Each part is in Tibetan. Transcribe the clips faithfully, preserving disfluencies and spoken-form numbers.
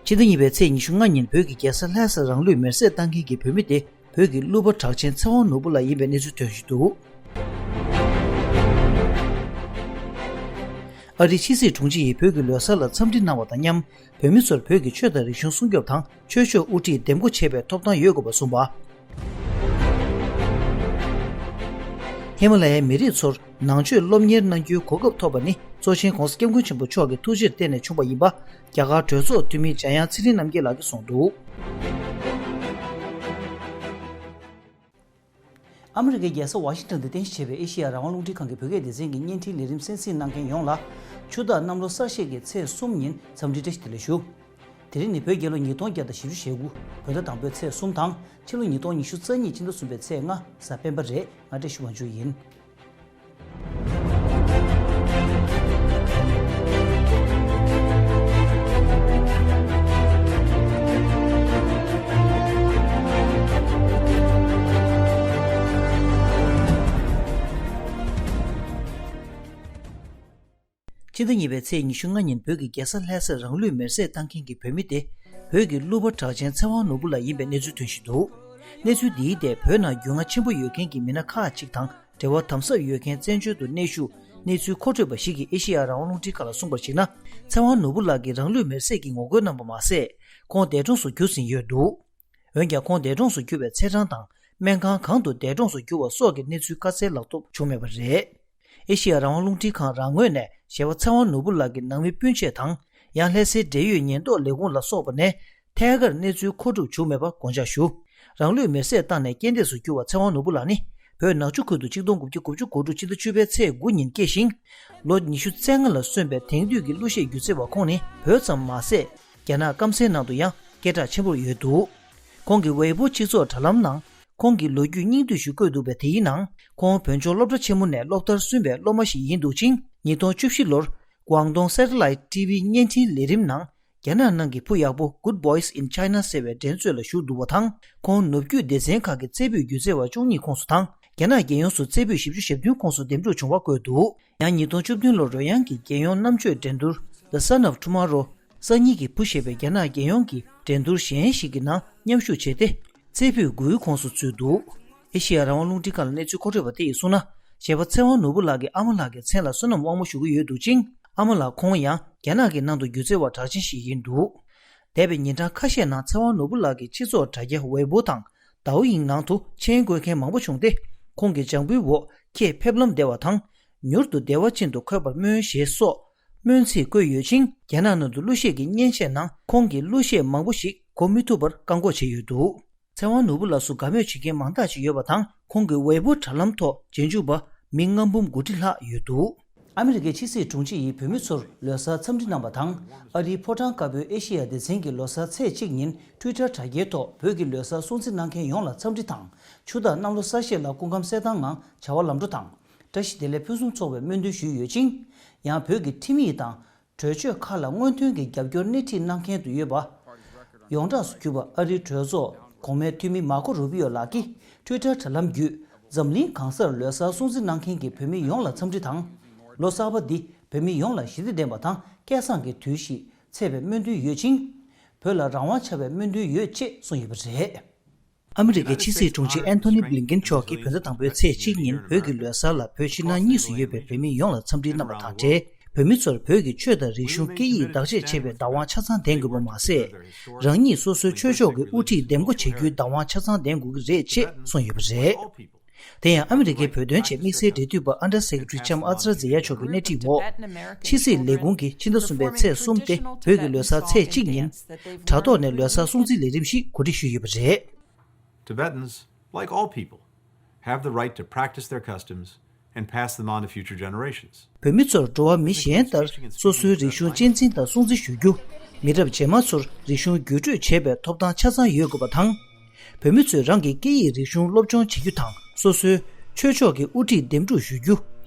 ཕྱི་ཟླ་གཉིས་པའི་ཚེས་ཉི་ཤུ་ལྔ་ཉིན་བོད་ཀྱི་རྒྱལ་ས་ལྷ་སར་རང་ལུས་མེར་སྲེག་བཏང་མཁན་གྱི་བོད་མི་དེ་བོད་ཀྱི་གླུ་པ་གྲགས་ཅན་ཚེ་དབང་ནོར་བུ་ལགས་ཡིན་པའི་གནས་ཚུལ་ཐོན་བཞིན་འདུག་ཨ་རིའི་ཕྱི་སྲིད་དྲུང་ཆེ་ཡིས་བོད་ཀྱི་ལོ་གསར་ལ་འཚམས་འདྲི་གནང་བ་དང་མཉམ། བོད་མི་ཚོར་བོད་ཀྱི་ཆོས་དང་རིག་གཞུང་སྲུང་སྐྱོབ་དང་ཆོས་ཕྱོགས་དབུ་ཁྲིད་འདེམས་བསྐོ་བྱེད་པའི་ཐོབ་ཐང་ཡོད་དགོས་པ་གསུངས་པ། ཧི་མ་ལ་ཡའི་མི་རིགས་ཚོར་ནང་ཆོས་སློབ་གཉེར་གནང་རྒྱུའི་གོ་སྐབས་ཐོབ་པ་ནི་གཙོ་ཆེན་༧གོང་ས་༧སྐྱབས་མགོན་ཆེན་པོ་མཆོག་གི་ཐུགས་རྗེར་བརྟེན་ནས་བྱུང་བ་ཡིན་པ། རྒྱ་གར་གྲོས་ཚོགས་འཐུས་མི་འཇམ་དབྱངས་ཚེ་རིང་རྣམ་རྒྱལ་ལགས་ཀྱིས་གསུངས་འདུག་ཨ་མི་རི་ཀའི་རྒྱལ་ས་ཝ་ཤིང་ཊོན་དུ་རྟེན་གཞི་བྱས་པའི་ཨེ་ཤེ་ཡ་རང་དབང་རླུང་འཕྲིན་ཁང་གི་བོད་སྐད་སྡེ་ཚན་གྱི་བརྙན་འཕྲིན་ལས་རིམ་གསན་གཟིགས་གནང་མཁན་ཡོངས་ལ། ཆུ་སྟག་གནམ་ལོ་གསར་བཞད་ཀྱི་ཚེས་གསུམ་ཉིན་འཚམས་འདྲི་བཀྲ་ཤིས་བདེ་ལེགས་ཞུ། དེ་རིང་ནི་བོད་རྒྱལ་ལོ་ཉིས་སྟོང་བརྒྱ་དང་བཞི་བཅུ་ཞེ་དགུ། བོད་ཟླ་དང་པོའི་ཚེས་གསུམ་དང་ཕྱི་ལོ་ཉིས་སྟོང་ཉི་ཤུ་རྩ་གཉིས་ཕྱི་ཟླ་གསུམ་པའི་ཚེས་ལྔ་གཟའ་སྤེན་པ་རེད། ང་བཀྲ་ཤིས་དབང་ཕྱུག་ཡིན། ཕྱི་ཟླ་གཉིས་པའི་ཚེས་ཉི་ཤུ་ལྔ་ཉིན་བོད་ཀྱི་རྒྱལ་ས་ལྷ་སར་རང་ལུས་མེར་སྲེག་བཏང་མཁན་གྱི་བོད་མི་དེ། བོད་ཀྱི་གླུ་པ་གྲགས་ཅན་ཚེ་དབང་ནོར་བུ་ལགས་ཡིན་པའི་གནས་ཚུལ་ཐོན་བཞིན་འདུག་གནས་ཚུལ་འདིའི་ཐད་བོད་ནང་རྒྱུས་མངའ་ཆེན་པོ་ཡོད་མཁན་གྱི་མི་སྣ་ཁག་ཅིག་དང་འབྲེལ་བ་དམ་ཟབ་ཡོད་མཁན་བཙན་བྱོལ་དུ་གནས་བཞུགས་གནས་ཚུལ་མཁོ་སྤྲོད་པ་ཞིག་གིས་ཨེ་ཤེ་ཡ་རང་དབང་རླུང་འཕྲིན་ཁང་ལ་གསུངས་པར་གཞིགས་ན། ཚེ་དབང་ནོར་བུ་ལགས་ཀྱིས་རང་ལུས་མེར་སྲེག་གི་ངོ་རྒོལ་གནང་པ་མ་ཟད། ཁོང་འདས་གྲོངས་སུ་གྱུར་ཟིན་ཡོད་འདུག་འོན་ཀྱང་ཁོང་འདས་གྲོངས་སུ་གྱུར་བའི་ཚེས་གྲངས་དང་སྨན་ཁང་གང་དུ་འདས་གྲོངས་སུ་གྱུར་བ་སོགས་ཀྱི་གནས་ཚུལ་ཁ་གསལ་ལག་ཐོབ་བྱུང་མེད་པ་རེད། ཨེ་ཤེ་ཡ་རང་དབང་རླུང་འཕྲིན་ཁང་རང་ངོས་ནས་གཞས་པ་ཚེ་དབང་ནོར་བུ་ལགས་ཀྱི་ནང་མི་སྤུན་མཆེད་དང་། ཡང་ལྷ་སའི་འབྲེལ་ཡོད་ཉེན་རྟོག་ལས་ཁུངས་ལ་སོགས་པ་ནས་ཐད་ཀར་གནས་ཚུལ་མཁོ་སྒྲུབ་བྱུང་མེད་པ་དགོངས་འཇགས་ཞུ། རང་ལུས་མེར་སྲེག་བཏང་ནས་རྐྱེན་འདས་སུ་གྱུར་བ་ཚེ་དབང་ནོར་བུ་ལགས་ནི་བོད་ནག་ཆུ་ཁུལ་དུ་གཅིག་སྟོང་དགུ་བརྒྱ་དགུ་བཅུ་གོ་དྲུག་ཕྱི་ཟླ་བཅུ་པའི་ཚེས་དགུ་ཉིན་སྐྱེས་ཤིང་། ལོ་ཉི་ཤུ་རྩ་ལྔ་ལ་སོན་པའི་དེང་དུས་ཀྱི་གླུ་གཞས་སྒྱུ་རྩལ་བ་ཁོང་ནི་བོད་ཙམ་མ་ཟད། རྒྱ་ནག་སྐམ་སའི་ནང་དུ་ཡང་སྐད་གྲགས་ཆེན་པོར་ཡོད་འདུག་ཁོང་གི་ཝེ་པོ་སྤྱི་ཚོགས་དྲ་ལམ་ནང་ཁོང་གི་ལོ་རྒྱུས་སྙིང་བསྡུས་ཤིག་བཀོད་འདུག་པས། དེའི་ནང་ཁོང་བོད་ལྗོངས་སློབ་གྲྭ་ཆེན་མོ་ནས་སློབ་མཐར་སོན་པའི་སློབ་མ་ཞིག་ཡིན་འདུག་ཅིང་། ཉིས་སྟོང་བཅུ་བཞི་ལོར་ཀོང་ཏུང་སེ་ཊི་ལའིཊ་ཊི་ཝི་བརྙན་འཕྲིན་ལས་རིམ་ནང་རྒྱ་ནག་ནང་གི་བུ་ཡག་པོ་Good Boys in China ཟེར་བའི་འགྲན་རྩོད་ལ་ཞུགས་འདུག་པ་དང་། ཁོང་ནུབ་རྒྱུད་སྡེ་ཚན་ཁག་གི་རྩེ་ཕུད་སྒྱུ་རྩལ་བ་བཅུ་གཉིས་ཁོངས་སུ་དང་། རྒྱ་ནག་རྒྱལ་ཡོངས་སུ་རྩེ་ཕུད་བཞི་བཅུ་ཞེ་བདུན་ཁོངས་སུ་འདེམས་སྒྲུག་བྱུང་བ་བཀོད་འདུག་ཡང་ཉིས་སྟོང་བཅུ་བདུན་ལོར་རོལ་དབྱངས་ཀྱི་རྒྱལ་ཡོངས་རྣམ་དཔྱོད་འགྲན་བསྡུར་The Son of Tomorrow གསར་རྙིང་གི་བུ་ཞེས་པའི་རྒྱ་ནག་རྒྱལ་ཡོངས་ཀྱི་འགྲན་བསྡུར་གཞན་ཞིག་གི་ནང་མཉམ་ཞུགས་བྱས་ཏེ། རྩེ་ཕུད་དགུའི་ཁོངས་སུ་ཚུད་འདུག་ཨེ་ཤེ་ཡ་རང་དབང་རླུང་འཕྲིན་ཁང་ལ་གནས་ཚུལ་མཁོ་སྤྲོད་པ་དེ་ཡིས་གསུངས་ན། གཞས་པ་ཚེ་དབང་ནོར་བུ་ལགས་ཀྱི་ཨ་མ་ལགས་ཀྱི་མཚན་ལ་བསོད་ནམས་དབང་མོ་ཞུ་གི་ཡོད་འདུག་ཅིང་། ཨ་མ་ལགས་ཁོང་ཡང་རྒྱ་ནག་གི་ནང་དུ་སྒྱུ་རྩལ་བ་གྲགས་ཅན་ཞིག་ཡིན་འདུག་འདས་པའི་ཉིན་གྲངས་ཁ་ཤས་ནང་ཚེ་དབང་ནོར་བུ་ལགས་ཀྱི་སྤྱི་ཚོགས་དྲ་རྒྱ་ཝེ་པོ་དང་ཟའོ་ཡིང་ནང་དུ་མཆན་འགོད་མཁན་མང་པོ་བྱུང་སྟེ། ཁོང་གི་བྱང་བུའི་འོག་ཁྱེད་ཕེབས་ལམ་བདེ་བ་དང་། མྱུར་དུ་བདེ་བ་ཅན་དུ་འཁོད་པར་སྨོན་ཞེས་སོགས་སྨོན་ཚིག་བཀོད་ཡོད་ཅིང་། རྒྱ་ནག་ནང་དུ་གླུ་གཞས་ཀྱི་མཉེན་ཆས་ནང་ཁོང་གི་གླུ་གཞས་མང་པོ་ཞིག་གོ་མི་ཐུབ་པར་བཀག་འགོག་བྱས་ཡོད་འདུག་ཚེ་དབང་ནོར་བུ་ལགས་སུ་དགའ་མོས་བྱེད་མཁན་མང་དག་ཅིག་ཡོད་པ་དང་། ཁོང་གི་ཝེ་པོ་དྲ་ལམ་ཐོག་རྗེས་འཇུག་པ་མི་ལྔ་འབུམ་དགུ་ཁྲི་ལྷག་ཡོད་འདུག་ཨ་མི་རི་ཀའི་ཕྱི་སྲིད་དྲུང་ཆེ་ཡིས་བོད་མི་ཚོར་ལོ་གསར་འཚམས་འདྲི་གནང་བ་དང་། ཨ་རིའི་ཕོ་བྲང་དཀར་པོའི་ཨེ་ཤེ་ཡ་སྡེ་ཚན་གྱི་ལོ་གསར་ཚེས་གཅིག་ཉིན་ཊུའི་ཊར་དྲ་རྒྱའི་ཐོག་བོད་ཀྱི་ལོ་གསར་སྲུང་བརྩི་གནང་མཁན་ཡོངས་ལ་འཚམས་འདྲི་དང་། ཆུ་སྟག་གནམ་ལོ་གསར་བཞད་ལ་སྐུ་ཁམས་གསལ་ཐང་ངང་བྱ་བ་ལམ་འགྲོ་དང་། བཀྲ་ཤིས་བདེ་ལེགས་ཕུན་སུམ་ཚོགས་པའི་སྨོན་འདུན་ཞུས་ཡོད་ཅིང་། ཡང་བོད་ཀྱི་ཁྲིམས་ཡིག་དང་། གྲོས་ཆོད་ཁག་ལ་སྔོན་ཐོན་གྱི་རྒྱབ་སྐྱོར་སྣེ་ཁྲིད་གནང་མཁན་དུ་ཡོད་པ། ཡོངས་གྲགས་སུ་གྱུར་པ་ཨ་རིའི་གྲོས་ཚོགས་གོང་མའི་འཐུས་མི་མར་ཁོ་རུ་པི་ཡོ་ལགས་ཀྱིས་ཊུའི་ཊར་དྲ་ལམ་བརྒྱུད། འཛམ་གླིང་གང་སར་ལོ་གསར་སྲུང་བརྩི་གནང་མཁན་གྱི་བོད་མི་ཡོངས་ལ་འཚམས་འདྲི་དང་། ལོ་གསར་པ་འདི་བོད་མི་ཡོངས་ལ་ཞི་བདེ་ལྡན་པ་དང་སྐལ་བཟང་གི་དུས་ཤིག་ཚེས་པའི་སྨོན་འདུན་ཡོད་ཅིང་། བོད་ལ་རང་དབང་འཆར་བའི་སྨོན་འདུན་ཡོད་ཅེས་གསུངས་ཡོད་པ་རེད། ཨ་མི་རི་ཀའི་ཕྱི་སྲིད་དྲུང་ཆེ་ཨན་ཐོ་ནི་བྷི་ལིན་ཀིན་མཆོག་གིས་བོད་ཟླ་དང་པོའི་ཚེས་གཅིག་ཉིན་བོད་ཀྱི་ལོ་གསར་ལ་བོད་ཕྱི་ནང་གཉིས་སུ་ཡོད་པའི་བོད་མི་ཡོངས་ལ་འཚམས་འདྲི་གནང་བ་དང་འབྲེལ། བོད་མི་ཚོར་བོད་ཀྱི་ཆོས་དང་རིག་གཞུང་སྐད་ཡིག་བདག་གཅེས་བྱེད་པའི་བདག་དབང་ཆ་ཚང་ལྡན་དགོས་པ་མ་ཟད། རང་ཉིད་སོ་སོའི་ཆོས་ཕྱོགས་ཀྱི་དབུ་ཁྲིད་འདེམས་བསྐོ་བྱེད་རྒྱུའི་བདག་དབང་ཆ་ཚང་ལྡན་དགོས་ཀྱི་རེད་ཅེས་གསུངས་ཡོད་པ་རེད། དེ་ཡང་ཨ་མི་རི་ཀའི་བོད་དོན་ཆེད་དམིགས་བསལ་འབྲེལ་མཐུད་པ་Under Secretary Cem Azra Zaya་མཆོག་གི་སྣེ་ཁྲིད་འོག་ཕྱི་སྲིད་ལས་ཁུངས་ཀྱིས་ཕྱི་ཟླ་གསུམ་པའི་ཚེས་གསུམ་སྟེ་བོད་ཀྱི་ལོ་གསར་ཚེས་གཅིག་ཉིན། དྲ་ཐོག་ནས་ལོ་གསར་སྲུང་བརྩིའི་ལས་རིམ་ཞིག་གོ་སྒྲིག་ཞུས་ཡོད་པ་རེད། Tibetans, like all people, have the right to practice their customs and pass them on to future generations. བོད་མི་ཚོར་འགྲོ་བ་མི་གཞན་ལྟར་སོ་སོའི་རིག་གཞུང་གཅེས་འཛིན་དང་སྲུང་བརྩི་ཞུ་རྒྱུ། མི་རབས་རྗེས་མ་ཚོར་རིག་གཞུང་བརྒྱུད་སྤྲོད་བྱེད་པའི་ཐོབ་ཐང་ཆ་ཚང་ཡོད་དགོས་པ་དང་། བོད་མི་ཚོས་རང་གི་སྐད་ཡིག་རིག་གཞུང་སློབ་སྦྱོང་བྱེད་རྒྱུ་དང་སོ་སོའི་ཆོས་ཕྱོགས་ཀྱི་དབུ་ཁྲིད་འདེམས་སྒྲུག་ཞུ་རྒྱུ།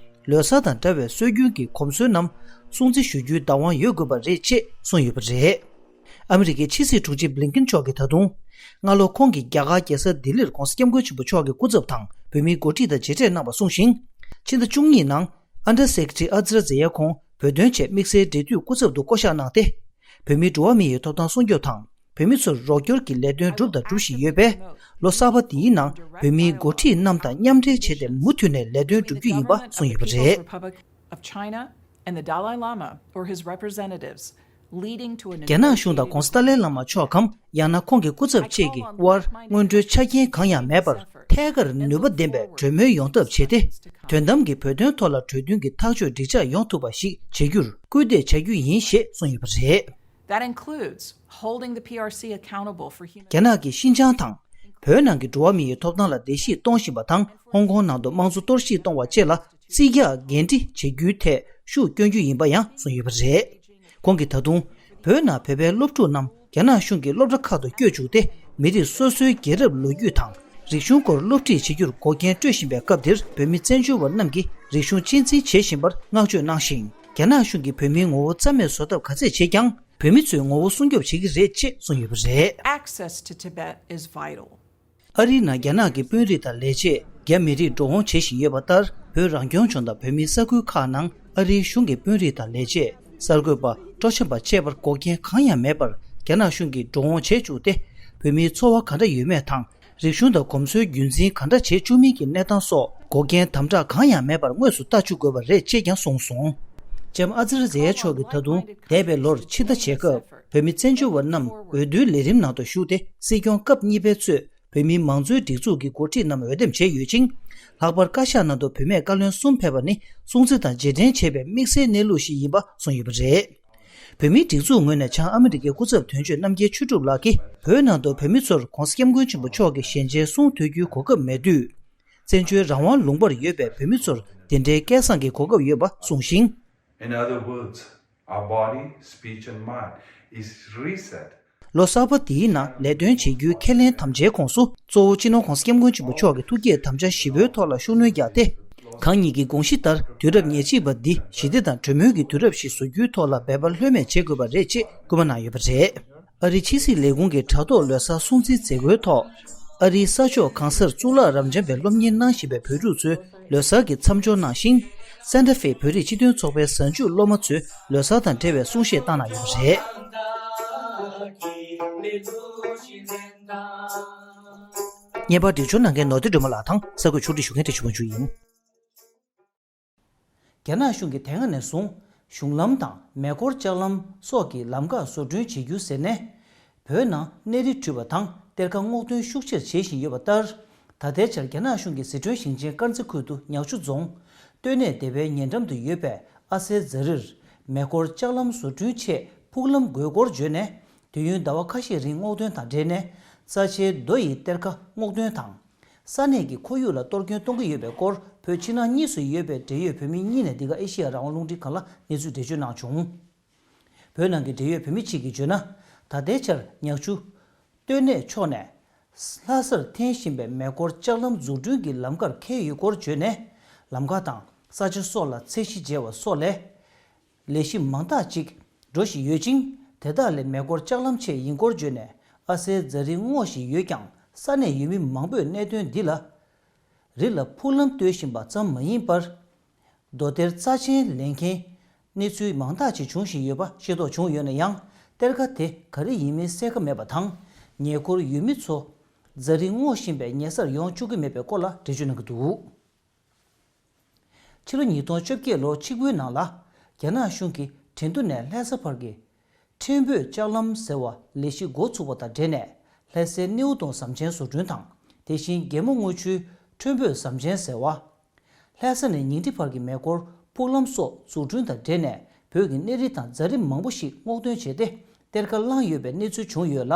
ལོ་གསར་དང་འདྲ་བའི་སྲོལ་རྒྱུན་གྱི་གོམས་སྲོལ་རྣམས་སྲུང་བརྩི་ཞུ་རྒྱུའི་བདག་དབང་ཡོད་དགོས་པ་རེད་ཅེས་གསུངས་ཡོད་པ་རེད། ཨ་མི་རི་ཀའི་ཕྱི་སྲིད་དྲུང་ཆེ་བྷི་ལིན་ཀིན་མཆོག་གིས་ད་དུང་། སྔ་ལོ་ཁོང་གིས་རྒྱ་གར་རྒྱལ་ས་ལྡི་ལིར་༧གོང་ས་༧སྐྱབས་མགོན་ཆེན་པོ་མཆོག་གི་སྐུ་ཚབ་དང་བོད་མིའི་འགོ་ཁྲིད་དང་མཇལ་འཕྲད་གནང་བ་གསུངས་ཤིང་། ཕྱི་ཟླ་བཅུ་གཉིས་ནང་Under Secretary Azra Zaya་ཁོང་བོད་དོན་ཆེད་དམིགས་བསལ་འབྲེལ་མཐུད་སྐུ་ཚབ་ཏུ་བསྐོ་གཞག་གནང་སྟེ། བོད་མིའི་འགྲོ་བ་མི་ཡི་ཐོབ་ཐང་སྲུང་སྐྱོབ་དང་། བོད་མི་ཚོར་རོགས་སྐྱོར་གྱི་ལས་དོན་བསྒྲུབས་དང་སྒྲུབ་བཞིན་ཡོད་པས། ལོ་གསར་པ་འདིའི་ནང་བོད་མིའི་འགོ་ཁྲིད་རྣམས་དང་མཉམ་འབྲེལ་བྱས་ཏེ་མུ་མཐུད་ནས་ལས་དོན་བསྒྲུབ་རྒྱུ་ཡིན་པ་གསུངས་ཡོད་པ་རེད། Republic of China and the Dalai Lama or his representatives leading to a རྒྱ་ནག་གཞུང་དང་༧གོང་ས་ཏཱ་ལའི་བླ་མ་མཆོག་གམ། ཡང་ན་ཁོང་གི་སྐུ་ཚབ་བཅས་ཀྱི་དབར་སྔོན་འགྲོའི་ཆ་རྐྱེན་གང་ཡང་མེད་པར་ཐད་ཀར་ནུས་པ་ལྡན་པའི་གྲོས་མོལ་ཡོང་ཐབས་བྱས་ཏེ། དོན་དམ་གྱི་བོད་དོན་ཐོག་ལ་གྲོས་མཐུན་གྱི་ཐག་གཅོད་འགྲིག་འཇགས་ཡོང་ཐུབ་པ་ཞིག་བྱེད་རྒྱུར་སྐུལ་འདེད་བྱ་རྒྱུ་ཡིན་ཞེས་གསུངས་ཡོད་པ་རེད། That includes holding the P R C accountable for human རྒྱ་ནག་གིས་ཤིན་ཅང་དང་། བོད་ནང་གི་འགྲོ་བ་མི་ཡི་ཐོབ་ཐང་ལ་བརྡལ་བཤིག་གཏོང་བཞིན་པ་དང་། ཧོང་ཀོང་ནང་དུ་དམངས་གཙོ་གཏོར་བཤིག་གཏོང་བ་བཅས་ལ་རྩིས་རྒྱག་འགན་འཁྲི་བྱེད་རྒྱུའི་ཐད་ཤུགས་བསྐྱོན་རྒྱུ་ཡིན་པ་ཡང་གསུངས་ཡོད་པ་རེད། ཁོང་གིས་ད་དུང་། བོད་ནང་བོད་པའི་སློབ་ཕྲུག་རྣམས་རྒྱ་ནག་གཞུང་གི་སློབ་གྲྭ་ཁག་ཏུ་བསྐྱོད་བཅུག་སྟེ། མི་རིགས་སོ་སོའི་རྒྱལ་རབས་ལོ་རྒྱུས་དང་། རིག་གཞུང་སྐོར་སློབ་ཁྲིད་བྱེད་རྒྱུར་འགོག་རྐྱེན་སྤྲོད་བཞིན་པའི་སྐབས་འདིར། བོད་མི་བཙན་བྱོལ་བ་རྣམས་ཀྱིས་རིག་གཞུང་གཅེས་འཛིན་བྱེད་བཞིན་པར་བསྔགས་བརྗོད་གནང་ཞིང་། རྒྱ་ནག་གཞུང་གིས་བོད་མིའི་ངོ་བོ་རྩ་མེད་བཟོ་ཐབས་ག་ཚད་བྱེད་ཀྱང་། བོད་མི་ཚོའི་ངོ་བོ་སྲུང་སྐྱོབ་བྱེད་ཀྱི་རེད་ཅེས་གསུངས་ཡོད་པ་རེད། Access to Tibet is vital. ཨ་རིའི་ནང་རྒྱ་ནག་གི་དཔོན་རིགས་དང་ལས་བྱེད་རྒྱ་མི་རིགས་འགྲོ་འོང་བྱེད་བཞིན་ཡོད་པ་ལྟར། བོད་རང་སྐྱོང་ལྗོངས་དང་བོད་མིའི་ས་ཁུལ་ཁག་ནང་ཨ་རིའི་གཞུང་གི་དཔོན་རིགས་དང་ལས་བྱེད། གསར་འགོད་པ། སྤྲོ་འཆམ་པ་བཅས་པར་འགོག་རྐྱེན་གང་ཡང་མེད་པར་རྒྱ་ནག་གཞུང་གིས་འགྲོ་འོང་བྱེད་བཅུག་སྟེ། བོད་མིའི་འཚོ་བ་ག་འདྲ་ཡོད་མེད་དང་། རིག་གཞུང་དང་གོམས་སྲོལ་རྒྱུན་འཛིན་ག་འདྲ་བྱེད་བཅུག་མིན་གྱི་གནས་སྟངས་སོགས་འགོག་རྐྱེན་དམ་དྲག་གང་ཡང་མེད་པར་དངོས་སུ་ལྟ་བཅུག་དགོས་པ་རེད་ཅེས་ཀྱང་གསུངས་སོང་། ལྕམ་ཨ་ཛི་ར་ཛེ་ཡ་མཆོག་གིས་ད་དུང་འདས་པའི་ལོར་ཕྱི་ཟླ་ཕྱེད་སྐབས་བོད་མི་བཙན་བྱོལ་བ་རྣམས་འོས་བསྡུའི་ལས་རིམ་ནང་དུ་ཞུགས་ཏེ། སྲིད་སྐྱོང་སྐབས་གཉིས་པའི་ཚོས་བོད་མིའི་མང་གཙོའི་སྒྲིག་འཛུགས་ཀྱི་འགོ་ཁྲིད་རྣམས་འོས་འདེམས་བྱས་ཡོད་ཅིང་། ལྷག་པར་བཀའ་ཤག་ནང་དུ་བུད་མེད་བཀའ་བློན་གསུམ་ཕེབས་པ་ནི་སྲུང་བརྩི་དང་རྗེས་དྲན་བྱེད་པའི་དམིགས་བསལ་གནས་ལུགས་ཤིག་ཡིན་པ་གསུངས་ཡོད་པ་རེད། བོད་མིའི་སྒྲིག་འཛུགས་ངོས་ནས་བྱང་ཨ་མི་རི་ཀའི་སྐུ་ཚབ་དོན་གཅོད་རྣམ་རྒྱལ་ཆོས་གྲུབ་ལགས་ཀྱིས། བོད་ནང་དུ་བོད་མི་ཚོར་༧གོང་ས་༧སྐྱབས་མགོན་ཆེན་པོ་མཆོག་གི་ཞལ་མཇལ་གསུང་ཐོས་རྒྱུའི་གོ་སྐབས་མེད་དུས། བཙན་བྱོལ་རང་དབང་ལུང་པར་ཡོད་པའི་བོད་མི་ཚོར་འདི་འདྲའི་སྐལ་བཟང་གི་གོ་སྐབས་ཡོད་པ་གསུངས་ཤིང་། In other words, our body, speech and mind is reset. ལོ་གསར་པ་འདིའི་ནང་ལས་དོན་བྱེད་རྒྱུའི་ཁས་ལེན་དམ་བཅའི་ཁོངས་སུ། གཙོ་བོ་སྤྱི་ནོར་༧གོང་ས་༧སྐྱབས་མགོན་ཆེན་པོ་མཆོག་གི་ཐུགས་བསྐྱེད་དམ་བཅའ་བཞི་པོའི་ཐོག་ལ་ཤུགས་སྣོན་བརྒྱབ་སྟེ། གང་ཉིད་ཀྱི་དགོངས་གཞི་ལྟར། དུས་རབས་ཉེར་གཅིག་པ་འདི་ཞི་བདེ་དང་གྲོས་མོལ་གྱི་དུས་རབས་ཤིག་བཟོ་རྒྱུའི་ཐོག་ལ་འབད་པ་ལྷོད་མེད་བྱེད་དགོས་པ་རེད་ཅེས་སྐུལ་མ་གནང་ཡོད་པ་རེད། ཨ་རིའི་ཕྱི་སྲིད་ལས་ཁུངས་ཀྱི་དྲ་ཐོག་ལོ་གསར་སྲུང་བརྩིའི་མཛད་སྒོའི་ཐོག་ཨ་རིའི་ས་ཕྱོགས་གང་སར་གཙུག་ལག་རབ་འབྱམས་པའི་སློབ་གཉེར་གནང་བཞིན་པའི་བོད་ཕྲུག་ཚོས་ལོ་གསར་གྱི་མཚམས་འཇོག་གནང་ཞིང་། སན་ཏྲ་ཧྥེ་བོད་རིགས་སྤྱི་མཐུན་ཚོགས་པའི་གཟའ་མཇུག་སློབ་མ་ཚོས་ལོ་གསར་དང་འབྲེལ་བའི་གསུང་བཤད་བཏང་གནང་ཡོད་པ་རེད། བརྙན་པར་འབྲི་སྦྱོར་གནང་མཁན་ནོར་བདེ་སྒྲོལ་མ་ལགས་དང་གསར་འགོད་ཕྱོགས་སྒྲིག་ཞུ་མཁན་བཀྲ་ཤིས་དབང་ཕྱུག་ཡིན། རྒྱ་ནག་གཞུང་གིས་དེ་སྔ་ནས་བཟུང་གཞུང་ལམ་དང་མེ་འཁོར་ལྕགས་ལམ་སོགས་ཀྱི་ལམ་ཁ་བཟོ་སྐྲུན་བྱེད་རྒྱུ་ཟེར་ནས། བོད་ནང་གནས་རི་བྲུས་པ་དང་གཏེར་ཁ་སྔོག་འདོན་ཤུགས་ཆེར་བྱེད་བཞིན་ཡོད་པ་ལྟར། ད་ལྟའི་ཆར་རྒྱ་ནག་གཞུང་གིས་ཟི་ཁྲོན་ཞིང་ཆེན་དཀར་མཛེས་ཁུལ་དུ་ཉག་ཆུ་རྫོང་སྟོད་སྣེ་སྡེ་བའི་ཉེ་འགྲམ་དུ་ཡོད་པའི་ཨ་སའི་ཛ་རིར་མེ་འཁོར་ལྕགས་ལམ་བཟོ་སྐྲུན་ཆེད་ཕུག་ལམ་དགོས་སྐོར་བརྗོད་ནས། དུས་ཡུན་ཟླ་བ་ཁ་ཤས་རིང་སྔོག་འདོན་དང་འབྲེལ་ནས། རྩ་ཆེའི་རྡོ་ཡི་གཏེར་ཁ་སྔོག་འདོན་དང་། ས་གནས་ཀྱི་ཁོར་ཡུག་ལ་གཏོར་སྐྱོན་གཏོང་གི་ཡོད་པའི་སྐོར། བོད་ཕྱི་ནང་གཉིས་སུ་ཡོད་པའི་འབྲེལ་ཡོད་བོད་མི་གཉིས་ནས་འདི་ག་ཨེ་ཤེ་ཡ་རང་དབང་རླུང་འཕྲིན་ཁང་ལ་གནས་ཚུལ་འགྲེལ་བརྗོད་གནང་བྱུང་། བོད་ནང་གི་འབྲེལ་ཡོད་བོད་མི་གཅིག་གིས་བརྗོད་ན། ད་ལྟའི་ཆར་ཉག་ཆུ་སྟོད་སྣེ་ཕྱོགས་ནས་ལྷ་སར་འཐེན་བཞིན་པའི་མེ་འཁོར་ལྕགས་ལམ་འཛུགས་སྐྲུན་གྱི་ལམ་ཁར་འཁེལ་ཡོད་སྐོར་བརྗོད་ནས། ལམ་ཁ་དང་ས་ཆ་སོགས་ལ་ཚད་གཞི་འཇལ་བ་སོགས་ལས། ལས་གཞི་མང་དག་ཅིག་འགྲོ་བཞིན་ཡོད་ཅིང་། དེ་དག་ལས་མེ་འཁོར་ལྕགས་ལམ་ཆེད་ཡིན་སྐོར་བརྗོད་ནས། ཨ་སའི་ཛ་རི་སྔོག་བཞིན་ཡོད་ཀྱང་། ས་གནས་ཡུལ་མི་མང་པོས་གནད་དོན་འདི་ལ་རི་ལ་ཕུག་ལམ་བཏོད་བཞིན་པ་ཙམ་མ་ཡིན་པར། རྡོ་གཏེར་རྩ་ཆེན་ལེན་མཁན་གནས་ཚུལ་མང་དག་ཅིག་འབྱུང་བཞིན་ཡོད་པ་ཤེས་རྟོགས་བྱུང་ཡོད་ན་ཡང་། གཏེར་ཁ་དེ་ག་རེ་ཡིན་མིན་གསལ་ཁ་མེད་པ་དང་། ཉེ་འཁོར་ཡུལ་མི་ཚོ་ཛ་རི་སྔོག་བཞིན་པའི་ཉེ་སར་ཡོང་བཅུག་གི་མེད་པའི་སྐོར་ལ་འགྲེལ་བརྗོད་གནང་གི་འདུག། ཕྱི་ལོ་ཉིས་སྟོང་བཅོ་བརྒྱད་ལོ་གཅིག་པུའི་ནང་ལ། རྒྱ་ནག་གཞུང་གིས་ཁྲིན་ཏུ་ནས་ལྷ་ས་བར་གྱི་ཁྲེང་བོད་ལྕགས་ལམ་ཟེར་བ་ལས་གཞི་འགོ་ཚུགས་པ་དང་འབྲེལ་ནས། ལྷ་སའི་སྣེའུ་གདོང་ཟམ་ཆེན་བཟོ་སྐྲུན་དང་། དེ་བཞིན་རྒྱལ་མོ་རྔུལ་ཆུའི་ཁྲེང་བོད་ཟམ་ཆེན་ཟེར་བ། ལྷ་ས་ནས་ཉིང་ཁྲི་བར་གྱི་མེ་འཁོར་ཕུག་ལམ་སོགས་འཛུགས་སྐྲུན་དང་འབྲེལ་ནས། བོད་ཀྱི་གནས་རི་དང་རྫ་རི་མང་པོ་ཞིག་སྔོག་འདོན་བྱས་ཏེ། གཏེར་ཁ་བླངས་ཡོད་པའི་གནས་ཚུལ་བྱུང་ཡོད་ལ།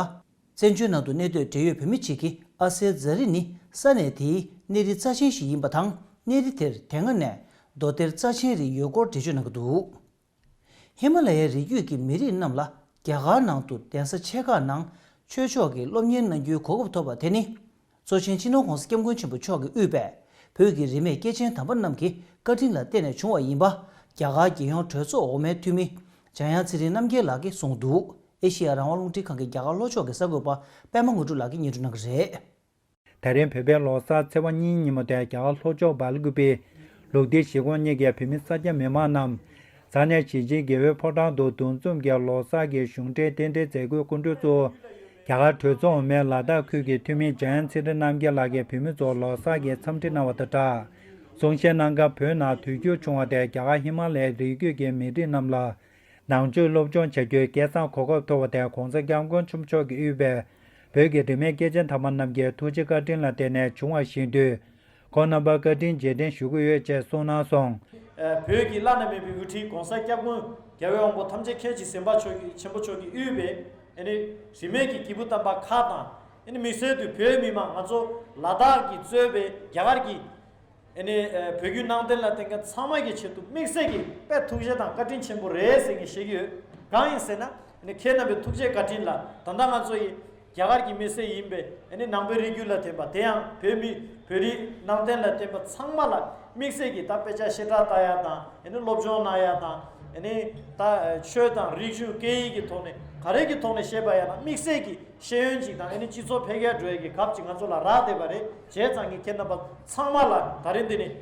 བཙན་བྱོལ་ནང་དུ་གནས་སྡོད་འབྲེལ་ཡོད་བོད་མི་གཅིག་གིས། ཨ་སའི་ཛ་རི་ནི་ས་གནས་དེའི་གནས་རི་རྩ་ཆེན་ཞིག་ཡིན་པ་དང་། གནས་རི་དེར་དེ་སྔ་ནས་རྡོ་གཏེར་རྩ་ཆེན་རེ་ཡོད་སྐོར་འགྲེལ་བརྗོད་གནང་གི་འདུག། ཧི་མ་ལ་ཡའི་རི་རྒྱུད་ཀྱི་མི་རིགས་རྣམས་ལ། རྒྱ་གར་ནང་དུ་གདན་ས་ཆེ་ཁག་ནང་ཆོས་ཕྱོགས་ཀྱི་སློབ་གཉེར་གནང་རྒྱུའི་གོ་སྐབས་ཐོབ་པ་དེ་ནི། གཙོ་ཆེན་སྤྱི་ནོར་༧གོང་ས་༧སྐྱབས་མགོན་ཆེན་པོ་མཆོག་གིས་དབུས་པའི་བོད་ཀྱི་རིས་མེད་སྐྱེས་ཆེན་དམ་པ་རྣམས་ཀྱི་བཀའ་དྲིན་ལ་བརྟེན་ནས་བྱུང་བ་ཡིན་པ། རྒྱ་གར་རྒྱལ་ཡོངས་གྲོས་ཚོགས་འོག་མའི་འཐུས་མི་འཇམ་དབྱངས་ཚེ་རིང་རྣམ་རྒྱལ་ལགས་ཀྱིས་གསུངས་འདུག། ཨེ་ཤེ་ཡ་རང་དབང་རླུང་འཕྲིན་ཁང་གི་རྒྱ་གར་ལྷོ་ཕྱོགས་ཀྱི་གསར་འགོད་པ་པད་མ་དངོས་གྲུབ་ལགས་ཀྱིས་སྙན་སྒྲོན་གནང་གི་རེད། ད་རིང་བོད་པའི་ལོ་གསར་ཚེས་པ་གཉིས་ཉིན་མོ་དེར་རྒྱ་གར་ལྷོ་ཕྱོགས་སྦེལ་ཀུ་པེ་ལུག་སྡེ་གཞིས་ཁོངས་གཉིས་ཀྱི་བོད་མི་གསར་སྐྱེས་མི་མང་རྣམས་ ས་གནས་གཞིས་བྱེས་དགེ་འོས་ཕོ་བྲང་དུ་འདུ་འཛོམས་ཀྱིས་ལོ་གསར་གྱི་གཞུང་འབྲེལ་རྟེན་འབྲེལ་མཛད་སྒོའི་སྐུ་མགྲོན་གཙོ་བོ། རྒྱ་གར་གྲོས་ཚོགས་འོག་མའི་ལ་དྭགས་ཁུལ་གྱི་འཐུས་མི་འཇམ་དབྱངས་ཚེ་རིང་རྣམ་རྒྱལ་ལགས་ཀྱིས་བོད་མི་ཚོར་ལོ་གསར་གྱི་འཚམས་འདྲི་གནང་བ་དང་སྦྲགས། གསུང་བཤད་གནང་སྐབས། བོད་ནང་དུས་འགྱུར་བྱུང་བ་དེ་རྒྱ་གར་ཧི་མ་ལ་ཡའི་རི་རྒྱུད་ཀྱི་མི་རིགས་རྣམས་ལ་ནང་ཆོས་སློབ་སྦྱོང་བྱ་རྒྱུའི་སྐལ་བཟང་གོ་སྐབས་ཐོབ་པ་དེ་༸གོང་ས་༸སྐྱབས་མགོན་ཆེན་པོ་མཆོག་གིས་དབུས་པའི་བོད་ཀྱི་རིས་མེད་སྐྱེས་ཆེན་དམ་པ་རྣམས་ཀྱི་ཐུགས་རྗེ་བཀའ་དྲིན་ལ་བརྟེན་ནས་བྱུང་བ་ཞིག་ཡིན་དུས། ཁོང་རྣམ་པར་བཀའ་དྲིན་རྗེས་དྲན་ཞུ་གི་ཡོད་ཅེས་གསུངས་གནང་སོང་། བོད་ཀྱི་བླ་ན་མེད་པའི་དབུ་ཁྲིད་༸གོང་ས་༸སྐྱབས་མགོན་རྒྱལ་བའི་དབང་པོ་ཐམས་ཅད་མཁྱེན་ཅིང་ཟིན་པ་མཆོག་གིས་ཆེན་པོ་མཆོག་གིས་དབུས་པའི་ཨ་ནི་རིས་མེད་ཀྱི་སྐྱེས་བུ་དམ་པ་ཁག་དང་། ཨ་ནི་དམིགས་བསལ་དུ་བོད་མི་མང་ང་ཚོ་ལ་དྭགས་ཀྱིས་གཙོས་པའི་རྒྱ་གར་གྱི་ཨ་ནི་བོད་བརྒྱུད་ནང་བསྟན་ལ་བརྟེན་མཁན་ཚང་མ་གི་ཆེད་དུ་དམིགས་བསལ་གྱི་དཔེ་ཐུགས་རྗེ་དང་བཀའ་དྲིན་ཆེན་པོ་རེད་ཟེར་ངས་བཤད་ཀྱི་ཡོད། གང་ཡིན་ཟེར་ན། ཨ་ནི་ཁྱེད་རྣམ་པའི་ཐུགས་རྗེ་བཀའ་དྲིན་ལ་ད་ལྟ་ང་ཚོ་ཡི་རྒྱ་གར་གྱི་མི་སེར་ཡིན་པའི་ཨ་ནི་ནང་པའི་རིགས་རྒྱུད་ལ་བརྟེན་པ། དེ་ཡང་བོད་མི་བོད་རིགས་ནང་བསྟན་ལ་བརྟེན་པ་ཚང་མ་ལ་དམིགས་བསལ་གྱི་ད་དཔེ་ཆ་བཤད་གྲྭ་ལྟ་ཡ་དང་། ཨ་ནི་སློབ་སྦྱོང་གནང་ཡ་དང་། ཨ་ནི་ད་ཆོས་དང་རིག་གཞུང་སྐད་ཡིག་གི་ཐོག་ནས་ག་རེ་གི་ཐོག་ནས་བཤད་པ་ཡིན་ན་དམིགས་བསལ་གྱི་ཤེས་ཡོན་ཅིག་དང་། ཨ་ནི་སྤྱི་ཚོགས་འཕེལ་རྒྱས་འགྲོ་ཡ་གི་གབ་ཅིག་ང་ཚོ་ལ་རག་བསྡད་པ་རེད། བྱས་ཙང་ངས་ཁྱེད་རྣམ་པ་ཚང་མ་ལ་ད་རིང་འདི་ནས་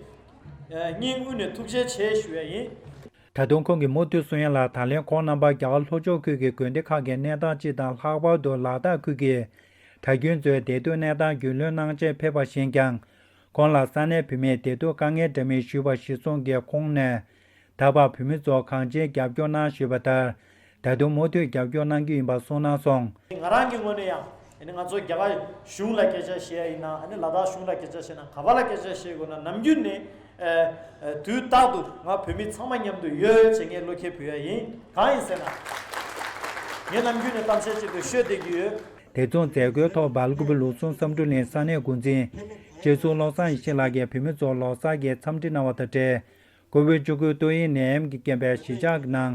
སྙིང་དབུས་ནས་ཐུགས་རྗེ་ཆེ་ཞུ་ཡ་ཡིན། ད་དུང་ཁོང་གིས་མུ་མཐུད་གསུང་ཡ་ལ། ད་ལན་ཁོང་རྣམ་པ་རྒྱ་གར་ལྷོ་ཕྱོགས་ཁུལ་གྱི་དགོན་སྡེ་ཁག་གི་གནས་སྟངས་སྤྱི་དང་། ལྷག་པར་དུ་ལ་དྭགས་ཁུལ་གྱི་གྲྭ་རྒྱུན་ཚོའི་བདེ་སྡུག་གནས་སྟངས་རྒྱུས་ལོན་གནང་ཆེད་ཕེབས་པ་བཞིན་ཀྱང་། ཁོང་ལ་ས་གནས་བོད་མིས་བདེ་སྡུག་དཀའ་ངལ་འདྲ་མིན་ཞུས་པ་གཞིར་བཟུང་གིས། ཁོང་ནས་ད་བར་བོད་མི་ཚོར་གང་ཅིའི་རྒྱབ་སྐྱོར་གནང་བཞིན་པ་ལྟར། ད་དུང་མུ་མཐུད་རྒྱབ་སྐྱོར་གནང་རྒྱུ་ཡིན་པ་གསུངས་གནང་སོང་། ང་རང་གི་ངོས་ནས་ཡང་། ཨ་ནི་ང་ཚོ་རྒྱ་གར་གཞུང་ལ་སྐད་ཆ་བཤད་ཡ་ཡིན་ན། ཨ་ནི་ལ་དྭགས་གཞུང་ལ་སྐད་ཆ་བཤད་ན། ག་པ་ལ་སྐད་ཆ་བཤད་དགོས་ན། ནམ་རྒྱུན་ནས་ཨ་ཨ་དུས་རྟག་ཏུ་ང་བོད་མི་ཚང་མ་མཉམ་དུ་ཡོད་ཅེས་ངས་བློ་ཁེལ་ཕུལ་ཡ་ཡིན། གང་ཡིན་ཟེར་ན། ངས་ནམ་རྒྱུན་ནས་གཏམ་བཤད་ཆེད་དུ་ཤོད་བསྡད་ཀྱི་ཡོད། དེ་མཚུངས་མཛད་སྒོའི་ཐོག་སྦེལ་ཀོབ་ལུགས་ཟུང་བསམ་གྲུབ་གླིང་ས་གནས་འགོ་འཛིན་སྤྱི་ཟུར་བློ་བཟང་ཡེ་ཤེས་ལགས་ཀྱིས་བོད་མི་ཚོར་ལོ་གསར་གྱི་འཚམས་འདྲི་གནང་བ་དང་འབྲེལ། ཀོ་བིད་བཅུ་དགུ་ཏོག་དབྱིབས་ནད་ཡམས་ཀྱིས་རྐྱེན་པས་གཞིས་ཆགས་ནང་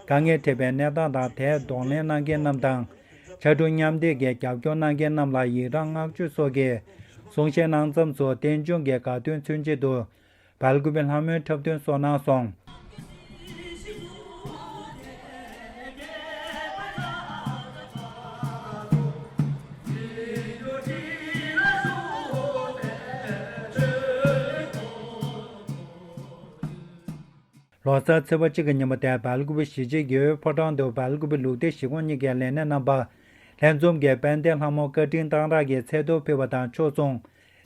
དཀའ་ངལ་འཕྲད་པའི་གནས་སྟངས་དང་། དེར་གདོང་ལེན་གནང་མཁན་རྣམས་དང་། ཕྱར་གྲུ་མཉམ་འདེགས་ཀྱི་རྒྱབ་སྐྱོར་གནང་མཁན་རྣམས་ལ་ཡི་རང་བསྔགས་བརྗོད་སོགས་ཀྱི་གསུང་བཤད་གནང་མཚམས་སུ། རྟེན་འབྱུང་གི་དགའ་སྟོན་མཚོན་ཆེད་དུ་སྦེལ་ཀོབ་པའི་ལྷ་མོའི་འཁྲབ་སྟོན་སོགས་གནང་སོང་། ལོ་གསར་ཚེས་པ་གཅིག་གི་ཉིན་མོ་དེར་སྦེལ་ཀོབ་གཞིས་བྱེས་དགེ་འོས་ཕོ་བྲང་དུ་སྦེལ་ཀོབ་ལུགས་བདེ་གཞིས་ཁོངས་གཉིས་ཀྱི་ལས་སྣེ་རྣམ་པ་ལྷན་འཛོམས་ཀྱིས་དཔལ་ལྡན་ལྷ་མོ་བཀའ་དྲིན་གཏང་རག་གི་ཚལ་ཐོར་ཕུལ་བ་དང་། ཕྱོགས་མཚུངས་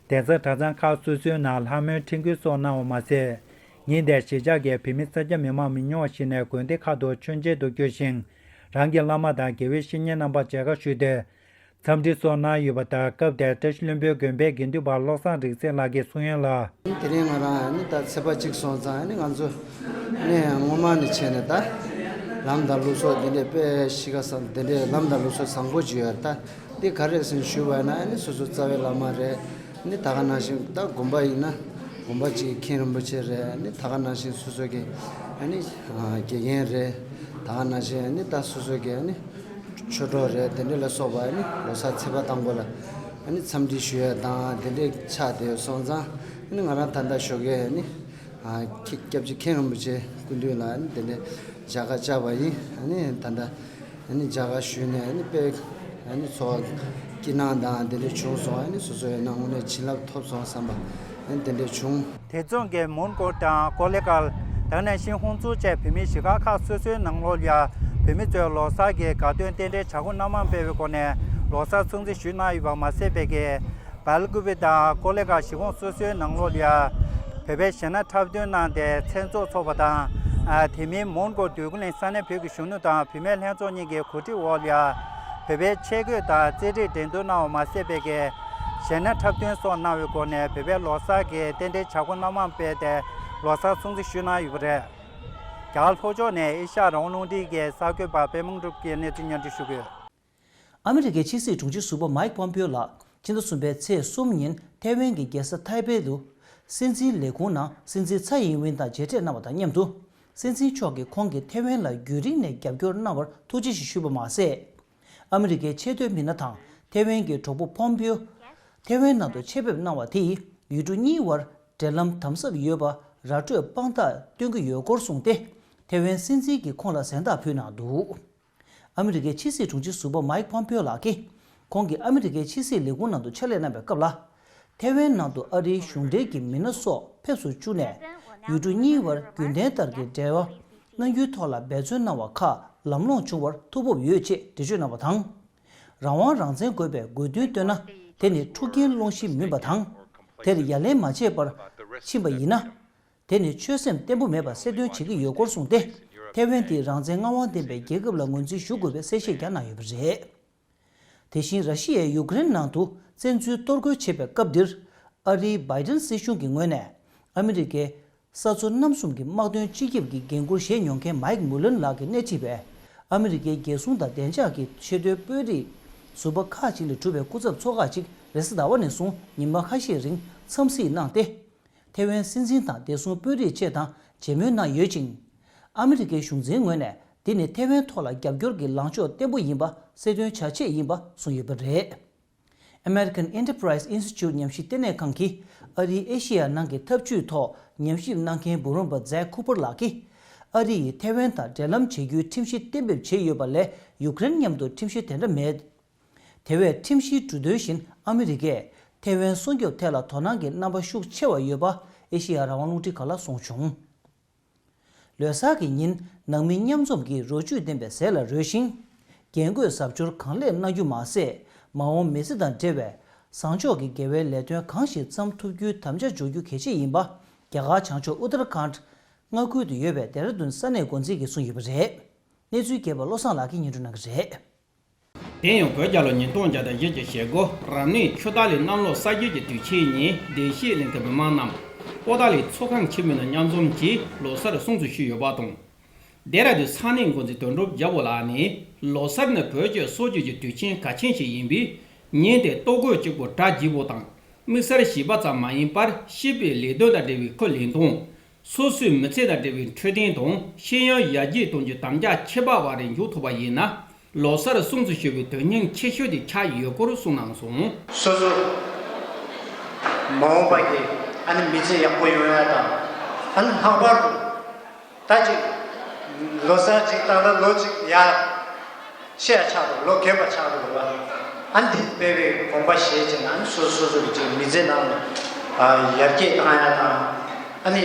གདན་ས་གྲྭ་ཚང་ཁག་སོ་སོའི་ནང་ལྷ་མོའི་འཕྲིན་བསྐུལ་སོགས་གནང་བ་མ་ཟད། ཉིན་དེར་གཞིས་ཆགས་ཀྱི་བོད་མི་ས་ཆ་མི་མང་མི་ཉུང་བ་ཞིག་ནས་དགོན་སྡེ་ཁག་ཏུ་མཆོད་མཇལ་དུ་བསྐྱོད་ཅིང་། རང་གི་བླ་མ་དང་དགེ་བའི་བཤེས་གཉེན་རྣམ་པར་མཇལ་ཁ་ཞུས་ཏེ། འཚམས་འདྲི་སོགས་གནང་ཡོད་པ་ལྟར། སྐབས་དེར་བཀྲ་ཤིས་ལྷུན་པོའི་དགོན་པའི་དགེ་འདུན་པ་བློ་བཟང་རིག་འཛིན་ལགས་ཀྱིས་གསུང་ཡོང་ལ། དེ་རིང་ང་རང་ནི་ད་ཚེས་པ་གཅིག་སོང་ཙང་ནི་ང་ཚོ་ནི་སྔོན་མ་ནས་བྱས་ནས་ད་ལམ་དང་ལུགས་སྲོལ་འདི་འདྲའི་དཔེ་གཞིས་ཀ་ས་འདི་འདྲའི་ལམ་དང་ལུགས་སྲོལ་བཟང་པོ་ཅིག་ཡོད། ད་འདི་ག་རེ་ཟེར་ཞུས་པ་ཡིན་ན། ནི་སོ་སོ་རྩ་བའི་བླ་མ་རེད། ནི་ད་ག་ནང་བཞིན་ད་དགོན་པ་ཡིན་ན་དགོན་པ་གཅིག་གི་མཁན་རིན་པོ་ཆེ་རེད། ནི་ད་ག་ནང་བཞིན་སོ་སོ་གི་ནི་དགེ་རྒན་རེད། ད་ག་ནང་བཞིན་ནི་ད་སོ་སོ་གི་ནི་ཆོས་གྲོགས་རེད། དེ་འདྲ་ལ་སོགས་པ་ནི་ལོ་གསར་ཚེས་པ་དང་པོ་ལ་ནི་འཚམས་འདྲི་ཞུ་ཡ་དང་དེ་འདྲ་ཆགས་བསྡད་སོང་ཙང་། ནི་ང་རང་ད་ལྟ་ཞོགས་ཀས་ནི་ཁྱེད་སྐྱབས་རྗེ་མཁན་རིན་པོ་ཆེ་སྐུ་མདུན་ལ་ནི་དེ་འདྲ་མཇལ་ཁ་བཅར་བ་ཡིན། ནི་ད་ལྟ་ནི་མཇལ་ཁ་ཞུས་ནས་ནི་དཔེ་ནི་ཚོར་བ་སྐྱིད་སྣང་དང་དེ་འདྲ་བྱུང་སོང་། ནི་སོ་སོ་ཡིན་ན་དངོས་གནས་བྱིན་རླབས་ཐོབ་སོང་བསམ་པ་ནི་དེ་འདྲ་བྱུང་། དེ་མཚུངས་ཀྱི་མོན་གྷོ་དང་ཀོ་ལི་གྷལ། དེ་ནས་ཤིང་ཧུང་ཙུའུ་བཅས་བོད་མིའི་གཞིས་ཆགས་ཁག་སོ་སོའི་ནང་ལོགས་ལ་བོད་མི་ཚོས་ལོ་གསར་གྱི་དགའ་སྟོན་རྟེན་འབྲེལ་བྱ་སྒོ་སྣ་མང་སྤེལ་བའི་སྒོ་ནས་ལོ་གསར་སྲུང་བརྩི་ཞུས་གནང་ཡོད་པ་མ་ཟད། བོད་ཀྱི་སྦེལ་ཀུ་པེ་དང་ཀོ་ལི་གྷལ་གཞིས་ཁོངས་སོ་སོའི་ནང་ལོགས་ལ་བོད་པའི་གཞས་སྣ་འཁྲབ་སྟོན་གནང་སྟེ་མཚན་ཚོགས་འཚོགས་པ་དང་། དེ་མིན་མོན་གྷོ་འདོད་རྒུ་གླིང་ས་གནས་བོད་ཀྱི་གཞོན་ནུ་དང་བུད་མེད་ལྷན་ཚོགས་གཉིས་ཀྱི་གོ་སྒྲིག་འོག་ལ་བོད་པའི་ཆས་གོས་དང་རྩེད་རིགས་འགྲན་བསྡུར་གནང་བ་མ་ཟད། བོད་ཀྱི་གཞས་སྣ་འཁྲབ་སྟོན་སོགས་གནང་བའི་སྒོ་ནས་བོད་པའི་ལོ་གསར་གྱི་རྟེན་འབྲེལ་བྱ་སྒོ་སྣ་མང་སྤེལ་ཏེ་ལོ་གསར་སྲུང་བརྩི་ཞུས་གནང་ཡོད་པ་རེད། རྒྱ་གར་ལྷོ་ཕྱོགས་ནས་ཨེ་ཤ་ཡ་རང་དབང་རླུང་འཕྲིན་གྱི་གསར་འགོད་པ་པད་མ་གྲུབ་ཀྱིས་གནས་ཚུལ་སྙན་སྒྲོན་ཞུ་གི་ཡོད། ཨ་མི་རི་ཀའི་ཕྱི་སྲིད་དྲུང་ཆེ་ཟུར་པ་མའིག་པོམ་པེའོ་ལགས་ཕྱི་ཟླ་གསུམ་པའི་ཚེས་གསུམ་ཉིན་ཐའེ་ཝན་གྱི་རྒྱལ་ས་ཐའེ་པེ་དུ་སྲིད་འཛིན་ལས་ཁུངས་ནང་སྲིད་འཛིན་ཚའེ་ཨིན་ཝེན་དང་མཇལ་འཕྲད་གནང་བ་དང་མཉམ་དུ། སྲིད་འཛིན་མཆོག་གིས་ཁོང་གིས་ཐའེ་ཝན་ལ་རྒྱུན་རིང་ནས་རྒྱབ་སྐྱོར་གནང་བར་ཐུགས་རྗེ་ཆེ་ཞུས་པ་མ་ཟད། ཨ་མི་རི་ཀའི་ཆེས་མཐོའི་མི་སྣ་དང་ཐའེ་ཝན་གྱི་གྲོགས་པོ་པོམ་པེའོ་ཐའེ་ཝན་ནང་དུ་ཆེད་ཕེབས་གནང་བ་དེས་ཡུལ་གྲུ་གཉིས་དབར་འབྲེལ་ལམ་དམ་ཟབ་ཡོད་པར་ར་སྤྲོད་དཔང་རྟགས་སྟོན་གྱི་ཡོད་སྐོར་གསུངས་ཏེ། ཐའེ་ཝན་སྲིད་འཛིན་གྱིས་ཁོང་ལ་གཟེངས་རྟགས་ཕུལ་གནང་འདུག་ཨ་མི་རི་ཀའི་ཕྱི་སྲིད་དྲུང་ཆེ་ཟུར་པ་མའིག་པོམ་པེའོ་ལགས་ཀྱིས། ཁོང་གིས་ཨ་མི་རི་ཀའི་ཕྱི་སྲིད་ལས་ཁུངས་ནང་དུ་ཕྱག་ལས་གནང་བའི་སྐབས་ལ། ཐའེ་ཝན་ནང་དུ་ཨ་རིའི་གཞུང་འབྲེལ་གྱི་མི་སྣ་སོགས་ཕེབས་སུ་བཅུག་ནས། ཡུལ་གྲུ་གཉིས་དབར་རྒྱུན་ལྡན་ལྟར་གྱི་འབྲེལ་བ་ མངའ་ཁུལ་ཐོག་ལ་འབད་བརྩོན་གནང་བ་ཁག་ལམ་ལྷོང་བྱུང་བར་ཐུགས་ཕོག་ཡོད་ཅེས་འགྲེལ་བརྗོད་གནང་བ་དང་། རང་དབང་རང་བཙན་དགོས་པའི་དགོས་འདུན་བཏོན་ན། དེ་ནི་འཁྲུག་རྐྱེན་སློང་གཞི་མིན་པ་དང་། དེར་ཡ་ལན་མ་བྱས་པར་ཕྱིན་པ་ཡིན་ན། དེ་ནི་ཆོད་སེམས་བརྟན་པོ་མེད་པ་གསལ་སྟོན་བྱེད་ཀྱི་ཡོད་སྐོར་གསུངས་ཏེ། ཐེ་ཝན་དེ་རང་བཙན་མངའ་དབང་ལྡན་པའི་རྒྱལ་ཁབ་ལ་ངོས་འཛིན་ཞུ་དགོས་པའི་གསལ་བཤད་ཀྱང་གནང་ཡོད་པ་རེད། དེ་བཞིན་ར་ཤི་ཡས་ཡུཀ་རེན་ནང་དུ་བཙན་འཛུལ་གཏོར་རྒོལ་བྱེད་པའི་སྐབས་འདིར། ཨ་རིའི་བྷའི་ཏན་སྲིད་གཞུང་གི་ངོས་ནས་ཨ་མི་རི་ཀའི་ས་མཚོ་གནམ་གསུམ་གྱི་དམག་དོན་སྤྱི་ཁྱབ་ཀྱི་འགན་འཁུར་བཞེས་མྱོང་མཁན་མཱིག་མུ་ལན་ལགས་ཀྱིས་སྣེ་ཁྲིད་པའི་ཨ་མི་རི་ཀའི་རྒྱལ་སྲུང་དང་བདེ་འཇགས་ཀྱི་ཆེས་མཐོའི་དཔོན་རིགས་ཟུར་པ་ཁག་ཅིག་ལས་གྲུབ་པའི་སྐུ་ཚབ་ཚོགས་ཁག་ཅིག་རེས་གཟའ་ཟླ་བ་ནས་བཟུང་ཉི་མ་ཁ་ཤས་རིང་འཚམས་གཟིགས་གནང་སྟེ། ཐེ་ཝན་སྲིད་འཛིན་དང་བདེ་སྲུང་དཔོན་རིགས་བཅས་དང་མཇལ་མོལ་གནང་ཡོད་ཅིང་། ཨ་མི་རི་ཀའི་གཞུང་འཛིན་ངོས་ནས་འདི་ནི་ཐེ་ཝན་ཐོག་ལ་རྒྱབ་སྐྱོར་གྱི་ལངས་ཕྱོགས་བརྟན་པོ་ཡིན་པ་གསལ་སྟོན་བྱ་ཆེད་ཡིན་པ་གསུངས་ཡོད་པ་རེད། American Enterprise Institute ཉམས་ཞིབ་ལྟེ་གནས་ཁང་གིས་ཨ་རིའི་ཨེ་ཤེ་ཡ་ནང་གི་འཐབ་ཇུས་ཐོག་ཉམས་ཞིབ་གནང་མཁན་འབུམ་རམས་པ་ཛེག་ཁུ་པར་ལགས་ཀྱིས། ཨ་རི་ཡིས་ཐེ་ཝན་དང་འབྲེལ་ལམ་བྱེད་རྒྱུའི་ཁྲིམས་གཞི་གཏན་འབེབས་བྱས་ཡོད་པ་ལས་ཡུཀ་རེན་མཉམ་དུ་ཁྲིམས་གཞི་དེ་འདྲ་མེད། དེ་བས་ཁྲིམས་གཞིའི་འབྲུ་དོན་བཞིན་ཨ་མི་རི་ཀས་ཐེ་ཝན་སྲུང་སྐྱོབ་ཐད་ལ་དོ་སྣང་གི་རྣམ་པ་ཤུགས་ཆེ་བ་ཡོད་པ་ཨེ་ཤེ་ཡ་རང་དབང་རླུང་འཕྲིན་ཁང་ལ་གསུངས་བྱུང་། ལོ་གསར་གྱི་ཉིན་ནང་མི་མཉམ་འཛོམས་ཀྱིས་རོ་བཅུད་ལྡན་པའི་ཟས་ལ་རོལ་ཞིང་། རྒྱན་གོས་གཟབ་མཆོར་གང་ལེགས་གནང་རྒྱུ་མ་ཟད། མ་འོངས་མི་ཚེ་དང་འབྲེལ་བའི་བཟང་ཕྱོགས་ཀྱི་དགེ་བའི་ལས་དོན་གང་ཞིག་བརྩམས་ཐུབ་རྒྱུའི་དམ་བཅའ་འཇོག་རྒྱུ་གལ་ཆེ་ཡིན་པ། རྒྱ་གར་བྱང་ཕྱོགས་ཨུ་ཏར་ཁཱནད་མངའ་ཁུལ་དུ་ཡོད་པའི་ལྡེ་ར་ལྡུན་ས་གནས་འགོ་འཛིན་གྱིས་གསུངས་ཡོད་པ་རེད། གནས་ཚུལ་རྒྱས་པ་བློ་བཟང་ལགས་ཀྱིས་སྙན་སྒྲོན་གནང་གི་རེད། དེ་ཡང་བོད་རྒྱལ་ལོ་ཉིས་སྟོང་བརྒྱ་དང་བཞི་གི་ཞེ་སྒོ་རབ་གནས་ཆུ་སྟག་ལོའི་གནམ་ལོ་གསར་བརྗེ་གི་དུས་ཆེན་ཉིན་བདེ་སྐྱིད་གླིང་གི་མི་མང་རྣམས་པོ་ཏཱ་ལའི་ཚོགས་ཁང་ཆེན་མོའི་ནང་མཉམ་འཛོམས་ཀྱིས་ལོ་གསར་སྲུང་བརྩི་ཞུས་ཡོད་པ་དང་། ལྡེ་ར་ལྡུན་ས་གནས་འགོ་འཛིན་དོན་གྲུབ་རྒྱལ་པོ་ལགས་ནས་ལོ་གསར་ནི་བོད་ཀྱི་སྲོལ་རྒྱུན་གྱི་དུས་ཆེན་གལ་ཆེན་ཞིག་ཡིན་པས། ཉིན་དེར་ལྟོ་གོས་གཅིག་པུ་གྲ་རྒྱས་པོ་དང་། དམིགས་བསལ་བྱིས་པ་ཙམ་མ་ཡིན་པར་བྱིས་པའི་ལས་དོན་དང་འབྲེལ་བའི་ཁས་ལེན་དང་། སོ་སོའི་མི་ཚེ་དང་འབྲེལ་བའི་འཕྲོད་བསྟེན་དང་ཤེས་ཡོན་ཡར་རྒྱས་གཏོང་རྒྱུའི་དམ་བཅའ་ཁྱད་པར་བ་རེ་འཇོག་ཐུབ་པ་ཡིན་ན། ལོ་གསར་སྲུང་བརྩི་ཞུ་བའི་དོན་སྙིང་ཆེ་ཤོས་དེ་ཆགས་ཡོད་སྐོར་གསུངས་གནང་སོང་། སོ་སོ་མ་འོངས་པ་གི་ཨ་ནི་མི་ཚེ་ཡག་པོ་ཡོང་ཡ་དང་། ཨ་ནི་ལྷག་པར་དུ་ད་ཅིག་ལོ་གསར་ཅིག་བཏང་ན་ལོ་ཅིག་ཡར་ཤེས་ཡ་ཆགས་འདུག་ལོ་རྒས་པ་ཆགས་འདུག་ལ། ཨ་ནི་དེ་དཔེ་བའི་དགོངས་པ་བཞེས་བྱས་ན། ཨ་ནི་སོ་སོ་སོ་སོ་གི་ཅིག་མི་ཚེ་ནང་ནས་ཨ་ཡར་རྒྱས་བཏང་ཡ་དང་། ཨ་ནི་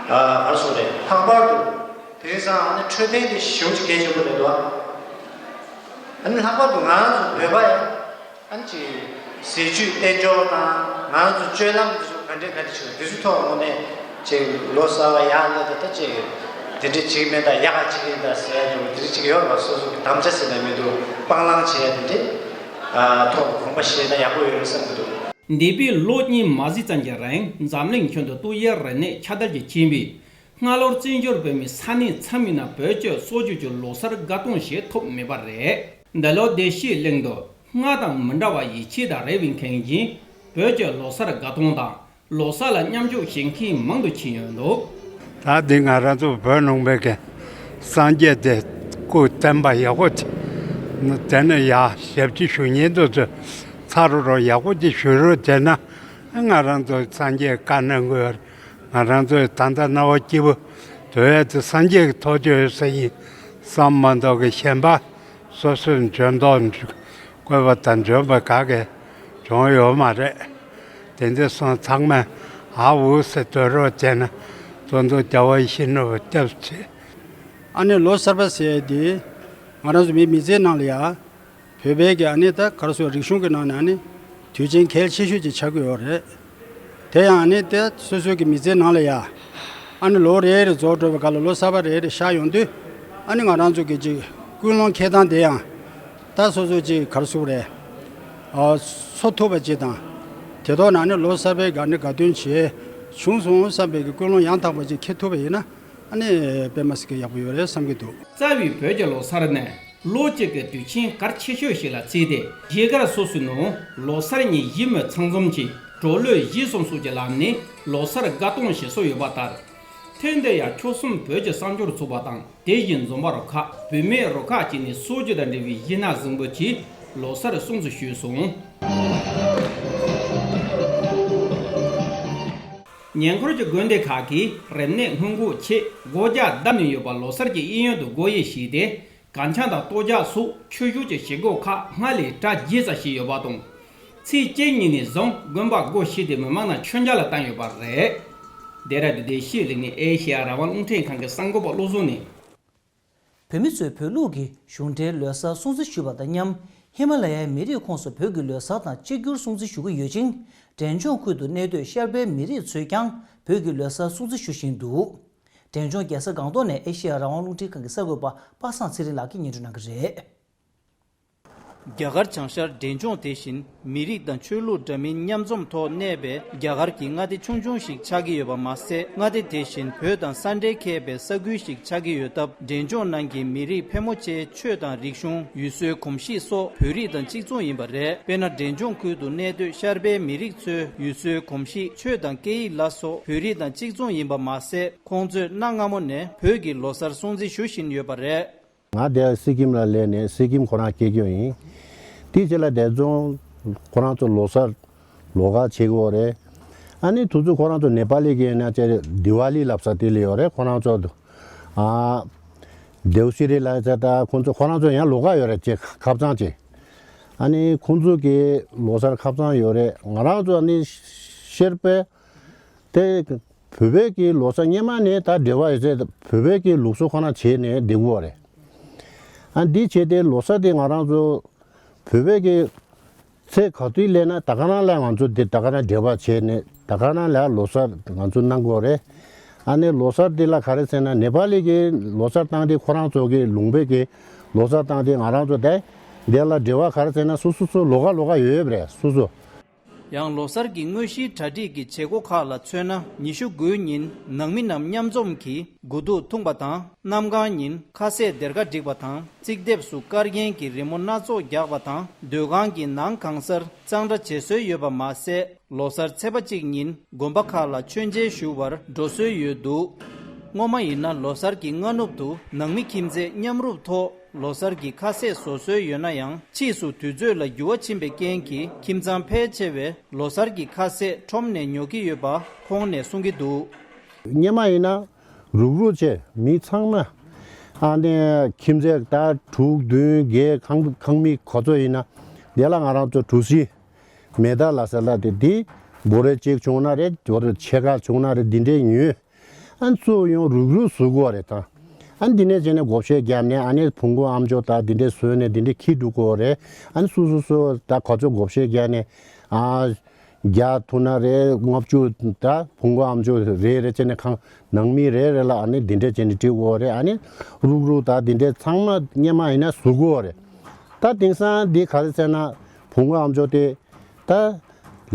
ཨ་ག་རེ་ཟེར་དགོས་རེད། ལྷག་པར་དུ་དེང་སང་ཨ་ནི་འཕྲོད་བསྟེན་དེ་ཞེ་པོ་ཅིག་གལ་ཆེན་པོ་རེད་འདུག་ཨ་ནི་ལྷག་པར་དུ་ང་རང་ཚོ་བོད་པ་ཡ། ཨ་ནི་ཅིག་ཟས་བཅུད་དཔལ་འབྱོར་དང་ང་རང་ཚོ་སྤྱོད་ལམ་འདི་ཚོ་ག་འདྲས་ག་འདྲས་བྱུང་འདི་ཚོ་ཐོག་ངོ་ནས་ཅིག་ལོ་གསར་བ་ཡག་ལ་ད་ད་ཅིག་དེ་འདྲས་བྱེད་ཀྱི་མེད་ད་ཡག་ག་བྱེད་ཀྱི་ཡིན་ད་ཟེར་ཡ་འདྲ་བོ་དེ་འདྲས་ཅིག་ཡོད་རེད་བ། སོ་སོ་གི་དམ་བཅའ་ཟེར་ན་མི་འདུག་སྤང་བླང་བྱེད་ཡ་དེ་འདྲས་ཨ་ཐོག་དགོངས་པ་བཞེས་ན་ཡག་པོ་ཡོད་རེད་བསམ་གྱི་འདུག་འདས་པའི་ལོ་གཉིས་མ་ཟིན་ཙམ་གྱི་རིང་འཛམ་གླིང་ཁྱོན་དུ་ཏོག་དབྱིབས་རིམས་ནད་ཁྱབ་གདལ་གྱིས་རྐྱེན་པས། སྔ་ལོར་བཙན་བྱོལ་བོད་མིའི་ས་གནས་མཚམས་མིན་ན་བོད་ཀྱི་སྲོལ་རྒྱུན་གྱི་ལོ་གསར་དགའ་སྟོན་ཞིག་ཐོབ་མེད་པ་རེད། འདི་ལོ་བདེ་སྐྱིད་གླིང་དུ་སྔར་དང་མི་འདྲ་བ་ཡིད་ཆེས་དང་རེ་བའི་མཁན་གྱིས་བོད་ཀྱི་ལོ་གསར་དགའ་སྟོན་དང་ལོ་གསར་ལ་མཉམ་ཞུགས་བྱེད་མཁན་མང་དུ་ཕྱིན་ཡོད་འདུག་ད་འདི་ང་རང་ཚོ་བོད་ནང་པའི་གི་སངས་རྒྱས་དེ་སྐུ་བསྟན་པ་ཡག་པོ་དེ་དེ་ནི་ཡ་ཞབས་ཕྱི་ཞུ་མཁན་དེ་ཚོ་ཚ་རུ་རུ་ཡག་པོ་ཅིག་ཞུ་རོགས་བྱས་ན། ང་རང་ཚོ་སངས་རྒྱས་བཀའ་གནང་དགོས། ང་རང་ཚོས་ད་ལྟ་རྣ་བ་སྐྱིད་པོ་སྡོད་ཡ་དེ་སངས་རྒྱས་ཀྱི་ཐུགས་རྗེ་ཡོད་ས་ཡིན་བསམ་མ་གཏོགས་ཀྱི་གཞན་པ་སོ་སོའི་འཇོན་ཐོག་བཀོད་པ་དང་འཇོན་པ་ག་གེ་བྱུང་ཡོད་མ་རེད། དེ་འདྲ་སོང་ཚང་མས་ཨ་འུ་ཟེར་སྡོད་རོགས་བྱས་ན་ཏོག་ཏོག་རྒྱལ་བ་ཡིད་བཞིན་ནོར་བུ་སྐྱབས་སུ་མཆི། ཨ་ནི་ལོ་གསར་པ་ཟེར་ཡ་དེ་ང་རང་ཚོ་མིའི་མི་ཚེའི་ནང་ལ་ཡ། བོད་པའི་གི་ཨ་ནི་ད་ག་རེ་ཟེར་རིག་གཞུང་གི་ནང་ནས་ཨ་ནི་དུས་ཆེན་གལ་ཆེ་ཤོས་ཅིག་ཆགས་ཀྱི་ཡོད་རེད། དེ་ཡང་ཨ་ནི་ད་སོ་སོའི་གི་མི་ཚེའི་ནང་ལ་ཡ་ཨ་ནི་ལོ་རེ་རེ་རྫོགས་འགྲོ་བའི་སྐབས་ལ་ལོ་གསར་པ་རེ་རེ་ཤར་ཡོང་དུས་ཨ་ནི་ང་རང་ཚོ་གི་ཅིག་ཀུན་སློང་འཁྱེར་སྟངས་དེ་ཡང་ད་སོ་སོ་ཅིག་ག་རེ་ཟེར་རེད། ཨ་འཚོ་ཐུབ་པ་ཅིག་དང་། དེ་ཐོག་ནས་ཨ་ནི་ལོ་གསར་པའི་གི་ཨ་ནི་དགའ་སྟོན་བྱས་བྱུང་སོང་བསམ་པའི་གི་ཀུན་སློང་ཡང་དག་པ་ཅིག་འཁྱེར་ཐུབ་པ་ཡིན་ན། ཨ་ནི་དཔེ་མ་སྲིད་ཀྱི་ཡག་པོ་ཡོད་རེད་བསམ་གྱི་འདུག་རྩ་བའི་བོད་ཀྱི་ལོ་གསར་ནི་ལོ་གཅིག་གི་དུས་ཆེན་གལ་ཆེ་ཤོས་ཤིག་ལ་བརྩིས་ཏེ། གཞིས་སྒར་སོ་སོའི་ནང་ལོ་གསར་ཉིན་གཞིས་མི་ཚང་འཛོམས་ཀྱིས་གྲོ་ལོད་གཞིས་གསུམ་སོགས་ཀྱི་ལམ་ནས་ལོ་གསར་དགའ་སྟོན་བྱེད་སྲོལ་ཡོད་པ་ལྟར། ཐེངས་འདིར་ཡང་ཆོལ་གསུམ་བོད་ཀྱི་གསར་འབྱོར་ཚོགས་པ་དང་། དེ་བཞིན་འཛོམས་པ་རུ་ཁག་བུད་མེད་རུ་ཁག་བཅས་ནས་སྲོལ་རྒྱུན་དང་འབྲེལ་བའི་གཞས་སྣ་གཟིགས་འབུལ་གྱིས་ལོ་གསར་སྲུང་བརྩི་ཞུས་སོང་། ཉེ་འཁོར་གྱི་དགོན་སྡེ་ཁག་གིས་རིམས་ནད་སྔོན་འགོག་ཆེད་སྒོ་རྒྱག་བརྡབས་ནས་ཡོད་པ་ལོ་གསར་གྱི་གཡས་གཡོན་དུ་སྒོ་དབྱེ་བྱས་ཏེ། གར་འཆམ་དང་གཏོར་རྒྱག་སོགས་ཆོས་ཕྱོགས་ཀྱི་བྱེད་སྒོ་ཁག་སྔར་ལས་གྲ་རྒྱས་ཙམ་བྱས་ཡོད་པ་དང་། ཚེས་བཅུ་གཉིས་ནས་བཟུང་དགོན་པ་སྒོ་ཕྱེ་སྟེ་མི་མང་རྣམས་མཆོད་མཇལ་ལ་བཏང་ཡོད་པ་རེད། ལྡེ་ར་ལྡུན་བདེ་སྐྱིད་གླིང་ནས་ཨེ་ཤེ་ཡ་རང་དབང་རླུང་འཕྲིན་ཁང་གི་གསར་འགོད་པ་བློ་བཟང་ནས་ བོད་མི་ཚོས་བོད་ལུགས་ཀྱི་གཞུང་འབྲེལ་ལོ་གསར་སྲུང་བརྩི་ཞུས་པ་དང་མཉམ། ཧི་མ་ལ་ཡའི་མི་རིགས་ཁོངས་སུ་བོད་ཀྱི་ལོ་གསར་དང་གཅིག་གྱུར་སྲུང་བརྩི་ཞུ་གི་ཡོད་ཅིང་། འབྲས་ལྗོངས་ཁུལ་དུ་གནས་སྡོད་ཤར་པའི་མི་རིགས་ཚོས་ཀྱང་བོད་ཀྱི་ལོ་གསར་སྲུང་བརྩི་ཞུ་བཞིན་འདུག་འབྲས་ལྗོངས་རྒྱལ་ས་སྒང་ཏོག་ནས་ཨེ་ཤེ་ཡ་རང་དབང་རླུང་འཕྲིན་ཁང་གི་གསར་འགོད་པ་པ་སངས་ཚེ་རིང་ལགས་ཀྱིས་སྙན་སྒྲོན་གནང་གི་རེད། རྒྱ་གར་བྱང་ཤར་འབྲས་ལྗོངས་དེ་བཞིན་མི་རིགས་དང་ཆོས་ལུགས་འདྲ་མིན་མཉམ་འཛོམས་ཐོག་གནས་པའི་རྒྱ་གར་གྱི་མངའ་སྡེ་ཆུང་ཆུང་ཞིག་ཆགས་ཀྱི་ཡོད་པ་མ་ཟད། མངའ་སྡེ་དེ་བཞིན་བོད་དང་ས་འབྲེལ་ཁེལ་བའི་ས་ཁུལ་ཞིག་ཆགས་ཀྱི་ཡོད་སྟབས། འབྲས་ལྗོངས་ནང་གི་མི་རིགས་ཕལ་མོ་ཆེའི་ཆོས་དང་རིག་གཞུང་། ཡུལ་སྲོལ་གོམས་གཤིས་སོགས་བོད་རིགས་དང་གཅིག་མཚུངས་ཡིན་པ་རེད། དཔེར་ན། འབྲས་ལྗོངས་ཁུལ་དུ་གནས་སྡོད་ཤར་པའི་མི་རིགས་ཚོའི་ཡུལ་སྲོལ་གོམས་གཤིས། ཆོས་དང་སྐད་ཡིག་ལ་སོགས་བོད་རིགས་དང་གཅིག་མཚུངས་ཡིན་པ་མ་ཟད། ཁོང་ཚོས་གནའ་སྔ་མོ་ནས་བོད་ཀྱི་ལོ་གསར་སྲུང་བརྩི་ཞུ་བཞིན་ཡོད་པ་རེད། ང་དེ་སི་ཀིམ་ལ་སླེབས་ནས་སི་ཀིམ་ཁོ་རང་སྐྱེས་རྒྱུ་ཡིན། དེའི་རྗེས་ལ་འབྲས་ལྗོངས་ཁོ་རང་ཚོ་ལོ་གསར་ལོ་ག་བྱེད་ཀྱི་ཡོད་རེད། ཨ་ནི་དུས་ཚོད་ཁོ་རང་ཚོ་ནེ་པ་ལི་གི་ཡིན་ན་ཅེ་དི་ཝ་ལི་ལབ་ས་དེ་ལ་ཡོད་རེད། ཁོ་རང་ཚོ་ཨ་དེའུ་ཤི་རི་ལ་ཅེ་ད་ཁོ་ཚོ་ཁོ་རང་ཚོ་ཡང་ལོ་ག་ཡོད་རེད། ཅེ་ཁ་ཚང་ཅེ། ཨ་ནི་ཁོ་ཚོ་གི་ལོ་གསར་ཁ་ཚང་ཡོད་རེད། ང་རང་ཚོ་ཨ་ནི་ཤར་པའི་དེ་བོད་པའི་གི་ལོ་གསར་སྔོན་མ་ནས་ད་འབྲེལ་བ་ཡོད་ཚད་བོད་པའི་གི་ལུགས་སྲོལ་ཁོ་ན་བྱས་ནས་བསྡད་ཀྱི་ཡོད་རེད། ཨ་འདི་བྱས་ཏེ་ལོ་གསར་དེ་ང་རང་ཚོ་བོད་པའི་གི་ཚེས་ག་དུས་སླེབས་ན་ད་ག་རང་ལ་ང་ཚོ་འདི་ད་ག་རང་འབྲེལ་བ་བྱས་ནས་ད་ག་རང་ལ་ལོ་གསར་ང་ཚོ་གནང་གི་ཡོད་རེད། ཨ་ནི་ལོ་གསར་འདི་ལ་ག་རེ་ཟེར་ན་ནེ་པ་ལི་གི་ལོ་གསར་བཏང་དེ་ཁོ་རང་ཚོ་གི་ལུང་པའི་གི་ལོ་གསར་བཏང་དེ་ང་རང་ཚོ་དེ་འདི་ལ་འབྲེལ་བ་ག་རེ་ཟེར་ན་སོ་སོ་སོ་ལོ་ག་ལོ་ག་ཡོད་ཡོད་རེད་སོ་སོ། ཡང་ལོ་གསར་གྱི་དངོས་གཞིའི་གྲ་སྒྲིག་གི་བྱེད་སྒོ་ཁག་ལ་མཚོན་ན། ཉི་ཤུ་དགུའི་ཉིན་ནང་མི་རྣམས་མཉམ་འཛོམས་ཀྱིས་དགུ་ཐུག་འཐུང་པ་དང་། གནམ་གང་ཉིན་ཁ་ཟས་སྡེར་ཁ་བསྒྲིགས་པ་དང་། རྩིག་ལྡེབས་སུ་སྐར་རྒྱན་གྱི་རི་མོ་སྣ་ཚོགས་རྒྱག་པ་དང་། སྡོད་ཁང་གི་ནང་གང་སར་གཙང་སྦྲ་བྱེད་སྲོལ་ཡོད་པ་མ་ཟད། ལོ་གསར་ཚེས་པ་གཅིག་ཉིན་དགོན་པ་ཁག་ལ་མཆོད་མཇལ་ཞུ་བར་འགྲོ་སྲོལ་ཡོད་འདུག་སྔོན་མ་ཡིན་ན་ལོ་གསར་གྱི་སྔ་ནུབ་ཏུ་ནང་མི་ཁྱིམ་མཚེས་མཉམ་རུབ་ཐོག་ལོ་གསར་གྱི་ཁ་ཟས་བཟོ་སྲོལ་ཡོད་ན་ཡང་། ཕྱིས་སུ་དུས་ཚོད་ལ་འགྱུར་བ་ཕྱིན་པའི་རྐྱེན་གྱིས་ཁྱིམ་ཚང་ཕལ་ཆེ་བས་ལོ་གསར་གྱི་ཁ་ཟས་ཁྲོམ་ནས་ཉོ་གི་ཡོད་པ་ཁོང་ནས་གསུང་གི་འདུག་སྔོན་མ་ཡིན་ན་རུག་རུག་བྱས་མི་ཚང་མ་ཨ་ནི་ཁྱིམ་མཚེས་ད་དྲུག་བདུན་བརྒྱད་ཁང་ཁང་མིག་ག་ཚོད་ཡིན་ན་དེ་ལ་ང་རང་ཚོ་གྲུ་བཞི་མེ་ད་ལ་ས་ལ་དེ་དེ་སྦོ་རེ་གཅིག་བྱུང་ན་རེད། སྦོ་རེ་ཕྱེད་ཀ་བྱུང་ན་རེད། འདི་འདྲས་ཉོས། ཨ་ནི་གཙོ་བོ་ཡང་རུག་རུག་བཟོ་དགོས་རེད་ད། ཨ་ནི་འདི་ནས་བྱས་ནས་བགོ་བཤའ་བརྒྱབ་ནས་ཨ་ནི་བུ་མགོ་ཨམ་ཅོག་ད་འདི་འདྲས་བཟོས་ནས་འདི་འདྲས་འཁྱེར་འགྲོ་དགོས་རེད། ཨ་ནི་སོ་སོ་སོ་ད་ག་ཚོད་བགོ་བཤའ་བརྒྱབ་ནས་ཨ་བརྒྱ་ཐུག་ན་རེད། ལྔ་བཅུ་ད་བུ་མགོ་ཨམ་ཅོག་རེ་རེ་བྱས་ནས་ཁང་ནང་མི་རེ་རེ་ལ་ཨ་ནི་འདི་འདྲས་བྱས་ནས་སྤྲད་དགོས་རེད། ཨ་ནི་རུག་རུག་ད་འདི་འདྲས་ཚང་མ་སྔོན་མ་ཡིན་ན་བཟོ་དགོས་རེད། ད་དེང་སང་འདི་ག་རེ་ཟེར་ན་བུ་མགོ་ཨམ་ཅོག་དེ། ད་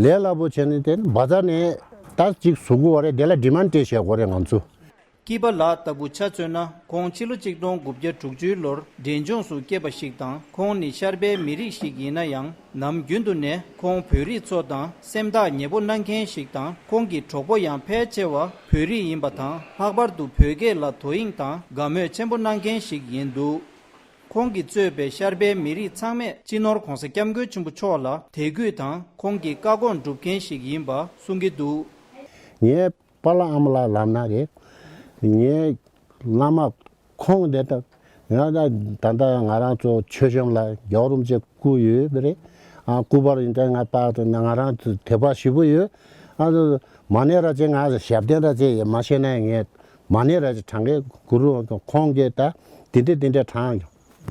ལས་སླ་པོ་བྱས་ནས་དེ་བ་ཛར་ནས་ད་ཅིག་བཟོ་དགོས་པ་རེད། དེ་ལ་ཌི་མན་ཌི་སྤྲད་བཞག་དགོས་རེད་ང་ཚོ། སྐྱིད་པ་ལགས་ལྟ་བུ་ཆ་མཚོན་ན་ཁོང་ཕྱི་ལོ་གཅིག་སྟོང་དགུ་བརྒྱ་དྲུག་ཅུའི་ལོར་འབྲས་ལྗོངས་སུ་སྐྱེས་པ་ཞིག་དང་། ཁོང་ནི་ཤར་པའི་མི་རིགས་ཤིག་ཡིན་ན་ཡང་། ནམ་རྒྱུན་དུ་ནས་ཁོང་བོད་རིགས་ཚོ་དང་སེམས་ཐག་ཉེ་པོ་གནང་མཁན་ཞིག་དང་། ཁོང་གི་གྲོགས་པོ་ཡང་ཕལ་ཆེ་བ་བོད་རིགས་ཡིན་པ་དང་། ལྷག་པར་དུ་བོད་སྐད་ལ་དོ་དབྱིངས་དང་དགའ་མོས་ཆེན་པོ་གནང་མཁན་ཞིག་ཡིན་འདུག་ཁོང་གིས་གཙོས་པའི་ཤར་པའི་མི་རིགས་ཚང་མས་སྤྱི་ནོར་༧གོང་ས་༧སྐྱབས་མགོན་ཆེན་པོ་མཆོག་ལ་དད་གུས་དང་ཁོང་གི་བཀའ་དགོངས་སྒྲུབ་མཁན་ཞིག་ཡིན་པ་གསུང་གི་འདུག་ངའི་པཱ་ལགས་ཨ་མ་ལགས་ལབ་ན་རེད། ངའི་བླ་མ་ཁོང་དེ་ལྟ་ང་ད་ད་ལྟ་ང་རང་ཚོ་མཆོད་བཤམས་ལ་རྒྱལ་བ་རིན་པོ་ཆེ་སྐུ་ཡོད་པ་རེད། ཨ་སྐུ་པར་ཡིན་ད་ང་པཱ་ང་རང་ཚོ་དད་པ་ཞེ་པོ་ཡོད། ཨ་མ་ཎི་ར་ཅེ་ང་ཞབས་བརྟན་ར་ཅེ་ཡེ་མ་ཤེས་ན་ངས། མ་ཎི་ར་ཅིག་བགྲང་གི་གུ་རུ་ཁོང་གིས་ད་དེ་འདྲས་དེ་འདྲས་བགྲང་།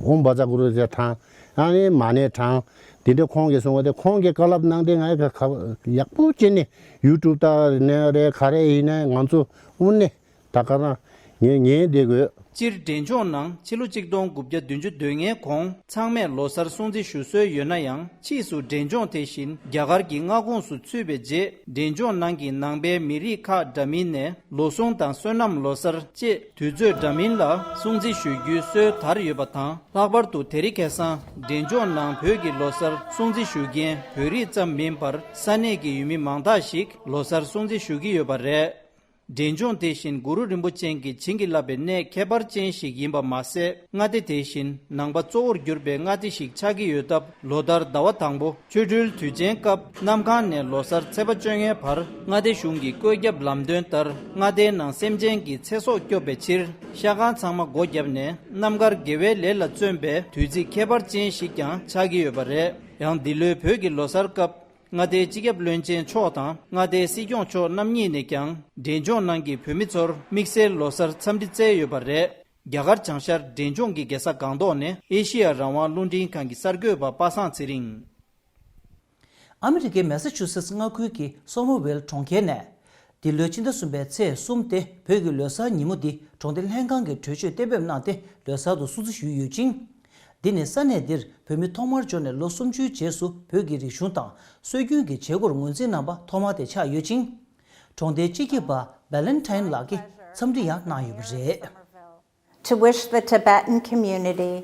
ཨོཾ་བཛྲ་གུ་རུ་ཟེར་བགྲང་། ཨ་ནི་མ་ཎི་བགྲང་། དེ་འདྲས་ཁོང་གིས་གསུངས་པ་དེ་ཁོང་གིས་བཀའ་སློབ་གནང་དེ་ང་ཡག་པོ་བྱས་ནས་ཡུ་ཊུབ་ལྟ་ནས་རེད་ག་རེ་ཡིན་ནའི་ང་ཚོ་དངོས་གནས་ད་ག་རང་ངས་ཉན་བསྡད་དགོས། སྤྱིར་འབྲས་ལྗོངས་ནང་ཕྱི་ལོ་གཅིག་སྟོང་དགུ་བརྒྱ་བདུན་ཅུ་དོན་ལྔའི་གོང་ཚང་མས་ལོ་གསར་སྲུང་བརྩི་ཞུ་སྲོལ་ཡོད་ན་ཡང་། ཕྱིས་སུ་འབྲས་ལྗོངས་དེ་བཞིན་རྒྱ་གར་གྱི་མངའ་ཁོངས་སུ་ཚུད་པའི་རྗེས། འབྲས་ལྗོངས་ནང་གི་ནང་པའི་མི་རིགས་ཁག་འདྲ་མིན་ནས་ལོ་གསུམ་དང་སོ་ནམ་ལོ་གསར་བཅས་དུས་ཚོད་འདྲ་མིན་ལ་སྲུང་བརྩི་ཞུ་རྒྱུའི་སྲོལ་དར་ཡོད་པ་དང་། ལྷག་པར་དུ་དེ་རིང་ཁ་སང་འབྲས་ལྗོངས་ནང་བོད་ཀྱི་ལོ་གསར་སྲུང་བརྩི་ཞུ་མཁན་བོད་རིགས་ཙམ་མིན་པར་ས་གནས་ཀྱི་ཡུལ་མི་མང་དག་ཞིག་ལོ་གསར་སྲུང་བརྩི་ཞུ་གི་ཡོད་པ་རེད། འབྲས་ལྗོངས་དེ་བཞིན་གུ་རུ་རིན་པོ་ཆེ་གིས་བྱིན་གྱིས་བརླབས་པའི་གནས་ཁྱད་པར་ཅན་ཞིག་ཡིན་པ་མ་ཟད། མངའ་སྡེ་དེ་བཞིན་ནང་པ་གཙོ་བོར་གྱུར་པའི་མངའ་སྡེ་ཞིག་ཆགས་ཀྱི་ཡོད་སྟབས། ལོ་ལྟར་ཟླ་བ་དང་པོ་ཆོ་འཕྲུལ་དུས་ཆེན་སྐབས་གནམ་གང་ནས་ལོ་གསར་ཚེས་པ་བཅོ་ལྔའི་བར་མངའ་སྡེ་གཞུང་གི་བཀོད་ཁྱབ་ལམ་སྟོན་ལྟར་མངའ་སྡེའི་ནང་སེམས་ཅན་གྱི་ཚེ་སྲོག་སྐྱོབ་པའི་ཕྱིར་ཤ་ཁང་ཚང་མ་སྒོ་བརྒྱབ་ནས་རྣམ་དཀར་དགེ་བའི་ལས་ལ་བརྩོན་པའི་དུས་ཚིགས་ཁྱད་པར་ཅན་ཞིག་ཀྱང་ཆགས་ཀྱི་ཡོད་པ་རེད། ཡང་འདི་ལོའི་བོད་ཀྱི་ལོ་གསར་སྐབས། མངའ་སྡེའི་སྤྱི་ཁྱབ་བློན་ཆེན་མཆོག་དང་མངའ་སྡེའི་སྲིད་སྐྱོང་མཆོག་རྣམ་གཉིས་ནས་ཀྱང་འབྲས་ལྗོངས་ནང་གི་བོད་མི་ཚོར་དམིགས་བསལ་ལོ་གསར་འཚམས་འདྲི་བསྩལ་ཡོད་པ་རེད། རྒྱ་གར་བྱང་ཤར་འབྲས་ལྗོངས་ཀྱི་རྒྱལ་ས་སྒང་ཏོག་ནས་ཨེ་ཤེ་ཡ་རང་དབང་རླུང་འཕྲིན་ཁང་གི་གསར་འགོད་པ་པ་སངས་ཚེ་རིང་། ཨ་མི་རི་ཀའི་མེ་ས་ཆུ་སེ་ཊི་མངའ་ཁུལ་གྱི་སོ་མོ་ཝེལ་གྲོང་ཁྱེར་ནས། འདི་ལོའི་ཕྱི་ཟླ་གསུམ་པའི་ཚེས་གསུམ་སྟེ་བོད་ཀྱི་ལོ་གསར་ཉིན་མོ་འདི་གྲོང་སྡེ་ལྷན་ཁང་གིས་གྲོས་ཆོད་གཏན་འབེབས་གནང་སྟེ་ལོ་གསར་དུ་སྲུང་བརྩི་ཞུས་ཡོད་ཅིང་། འདི་ནི་ས་གནས་འདིར་བོད་མི་ཐོག་མར་འབྱོར་ནས་ལོ་སུམ་ཅུའི་རྗེས་སུ་བོད་ཀྱི་རིག་གཞུང་དང་སྲོལ་རྒྱུན་གྱི་བྱེད་སྒོར་ངོས་འཛིན་གནང་པ་ཐོག་མ་དེ་ཆགས་ཡོད་ཅིང་། གྲོང་སྡེའི་སྤྱི་ཁྱབ་པ་བྷེ་ལན་ཐའིན་ལགས་ཀྱིས་འཚམས་འདྲི་ཡང་གནང་ཡོད་པ་རེད། To wish the Tibetan community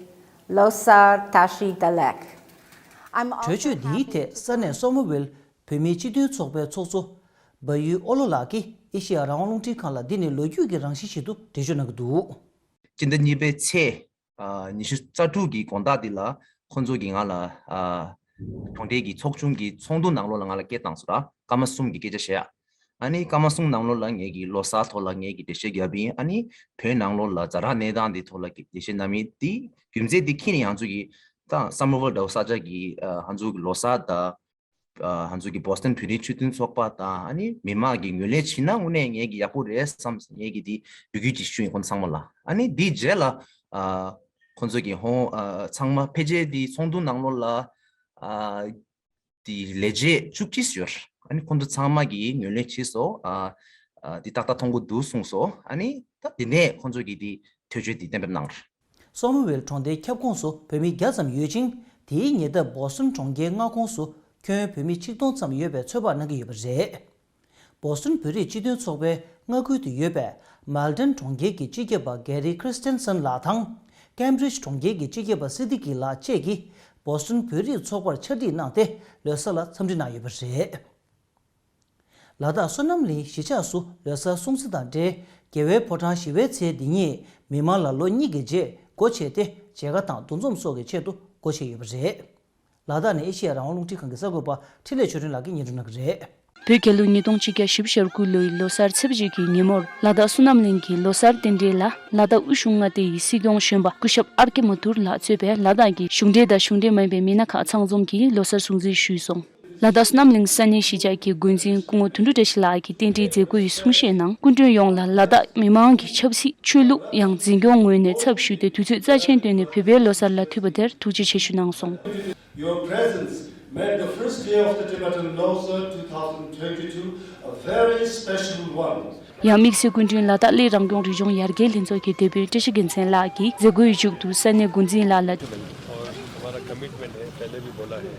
Losar Tashi Delek. I'm also གྲོས་ཆོད་འདིའི་happy ཐད་to ས་གནས་སོ་མོ་ཝེལ་བོད་མིའི་སྤྱི་མཐུན་ཚོགས་པའི་ཚོགས་གཙོ་བ་ཡུལ་ཨོ་ལོ་ལགས་ཀྱིས་ཨེ་ཤེ་ཡ་རང་དབང་རླུང་འཕྲིན་ཁང་ལ་འདི་ནི་ལོ་རྒྱུས་ཀྱི་རང་བཞིན་ཞིག་ཏུ་འགྲེལ་བརྗོད་གནང་གི་འདུག་སྤྱི་ཟླ་གཉིས་པའི་ཚེས་ཨ་ཉི་ཤུ་རྩ་དྲུག་གི་དགོང་དག་འདི་ལ་ཁོང་ཚོ་གིས་ང་ལ་ཨ་གྲོང་སྡེ་གི་ཚོགས་ཆུང་གི་ཚོགས་འདུ་ནང་ལོགས་ལ་ང་ལ་སྐད་བཏང་སོང་ར། སྐར་མ་གསུམ་གྱི་སྐད་ཆ་བཤད་ཡ། ཨ་ནི་སྐར་མ་གསུམ་ནང་ལོགས་ལ་ངེད་ཀྱིས་ལོ་གསར་ཐོག་ལ་ངེད་ཀྱིས་འགྲེལ་བཤད་བརྒྱབ་ཡིན། ཨ་ནི་བོད་ནང་ལོགས་ལ་ཛ་དྲག་གནས་སྟངས་འདི་ཐོག་ལ་འགྲེལ་བཤད་གནང་མིན་འདི་རྒྱུ་མཚན་འདི་ཁྱེད་ནི་ང་ཚོ་གི་ད་སམ་མོ་ཝེལ་འདྲ་བོ་ས་ཆ་གི་ཨ་ང་ཚོ་གི་ལོ་གསར་དང་། ཨ་ང་ཚོ་གི་བོ་སི་ཊོན་བོད་རིགས་སྤྱི་མཐུན་ཚོགས་པ་དང་ཨ་ནི་མི་མང་གིས་ངོས་ལེན་བྱས་ན་དངོས་གནས་ངེད་ཀྱི་ཡག་པོ་རེད་བསམ་ངེད་ཀྱི་འདི་འབོད་སྐུལ་ཅིག་ཞུ་ཡིན་ཁོང་ཚང་མ་ལ། ཨ་ནི་འདིའི་རྗེས་ལ་ཨ་ཁོང་ཚོ་གི་ཧོང་ཨ་ཚང་མ་ཕལ་ཆེར་འདི་ཚོགས་འདུ་ནང་ལོགས་ལ་ཨ་དེ་ལས་བྱེད་བཅུ་གཅིག་ཡོད། ཨ་ནི་ཁོང་ཚོ་ཚང་མ་གིས་ངོས་ལེན་བྱས་སོ། ཨ་ཨ་དེ་ཏག་ཏག་མཐོང་གི་འདུག་གསུངས་སོ། ཨ་ནི་ད་དེ་ནས་ཁོང་ཚོ་གིས་དེ་ཐོས་བརྗོད་དེ་གཏན་འབེབས་གནང་། སོ་མོ་ཝེལ་གྲོང་སྡེའི་ཁྱབ་ཁོངས་སུ་བོད་མི་བརྒྱ་ཙམ་ཡོད་ཅིང་། དེའི་ཉེ་འདབས་བོ་སི་ཊོན་གྲོང་ཁྱེར་མངའ་ཁོངས་སུ་ཁྱོན་བོད་མི་ཆིག་སྟོང་ཙམ་ཡོད་པའི་ཚོད་དཔག་གནང་གི་ཡོད་པ་རེད། བོ་སི་ཊོན་བོད་རིགས་སྤྱི་མཐུན་ཚོགས་པའི་མངའ་ཁུལ་དུ་ཡོད་པའི་མལ་ཌན་གྲོང་ཁྱེར་གྱི་སྤྱི་ཁྱབ་པ་གྷེ་རི་ཁྲི་སྟན་སན་ལགས་དང་། ཀེམ་བྷྲིཇ་གྲོང་ཁྱེར་གྱི་སྤྱི་ཁྱབ་པ་སི་དི་ཀི་ལགས་བཅས་ཀྱིས་བོ་སི་ཊོན་བོད་རིགས་ཚོགས་པར་ཕྱག་བྲིས་གནང་སྟེ་ལོ་གསར་ལ་འཚམས་འདྲི་གནང་ཡོད་པ་རེད། ལ་དྭགས་བསོད་ནམས་གླིང་གཞིས་ཆགས་སུ་ལོ་གསར་སྲུང་བརྩི་དང་འབྲེལ། རྒྱལ་བའི་ཕོ་བྲང་ཞི་བའི་ཚལ་འདི་ཉིད་མི་མང་ལ་ལོ་གཉིས་ཀྱི་རྗེས་སྒོ་ཕྱེ་སྟེ་མཇལ་ཁ་དང་འདུ་འཛོམས་སོགས་ཀྱི་ཆེད་དུ་སྒོ་ཕྱེ་ཡོད་པ་རེད། ལ་དྭགས་ནས་ཨེ་ཤེ་ཡ་རང་དབང་རླུང་འཕྲིན་ཁང་གི་གསར་འགོད་པ་འཕྲིན་ལས་ཆོས་སྒྲོན་ལགས་ཀྱིས་སྙན་སྒྲོན་གནང་གི་རེད། བོད་རྒྱལ་ལོ་ཉིས་སྟོང་ཆིག་བརྒྱ་བཞི་བཅུ་ཞེ་དགུ་ལོའི་ལོ་གསར་ཚེས་པ་གཅིག་གི་ཉིན་མོར་ལ་དྭགས་བསོད་ནམས་གླིང་གི་ལོ་གསར་རྟེན་འབྲེལ་ལ་ལ་དྭགས་དབུས་གཞུང་མངའ་སྡེ་ཡི་སྲིད་སྐྱོང་གཞོན་པ་སྐུ་ཞབས་ཨར་ཀེ་མ་ཐུར་ལགས་གཙོས་པའི་ལ་དྭགས་ཀྱི་གཞུང་འབྲེལ་དང་གཞུང་འབྲེལ་མ་ཡིན་པའི་མི་སྣ་ཁག་ཚང་འཛོམས་ཀྱིས་ལོ་གསར་སྲུང་བརྩི་ཞུས་སོང་། ལ་དྭགས་བསོད་ནམས་གླིང་ས་གནས་གཞིས་ཆགས་ཀྱི་འགོ་འཛིན་སྐུ་ངོ་དོན་གྲུབ་བཀྲ་ཤིས་ལགས་ཀྱིས་རྟེན་འབྲེལ་མཛད་སྒོའི་གསུང་བཤད་ནང་སྐུ་མགྲོན་ཡོངས་ལ་ལ་དྭགས་མི་མང་གི་ཆབ་སྲིད་ཆོས་ལུགས་ཡང་འཛིན་སྐྱོང་ངོས་ནས་ཚབ་ཞུས་ཏེ་དུས་ཚོད་རྩ་ཆེན་བཏོན་ནས་བོད་པའི་ལོ་གསར་ལ་ཕུལ་བ་དེར་ཐུགས་རྗེ་ཆེ་ཞུ་གནང་སོང་། Your presence made the first day of the Tibetan Losar two thousand twenty-two a very special one. ཡང་དམིགས་བསལ་སྐུ་མགྲོན་ལ་དྭགས་གླེ་རང་སྐྱོང་རི་ལྗོངས་ཡར་རྒྱས་ལྷན་ཚོགས་ཀྱི་དེད་དཔོན་བཀྲ་ཤིས་རྒྱལ་མཚན་ལགས་ཀྱིས་མཛད་སྒོའི་མཇུག་ཏུ་ས་གནས་འགོ་འཛིན་ལགས་ལ། और हमारा कमिटमेंट है, पहले भी बोला है,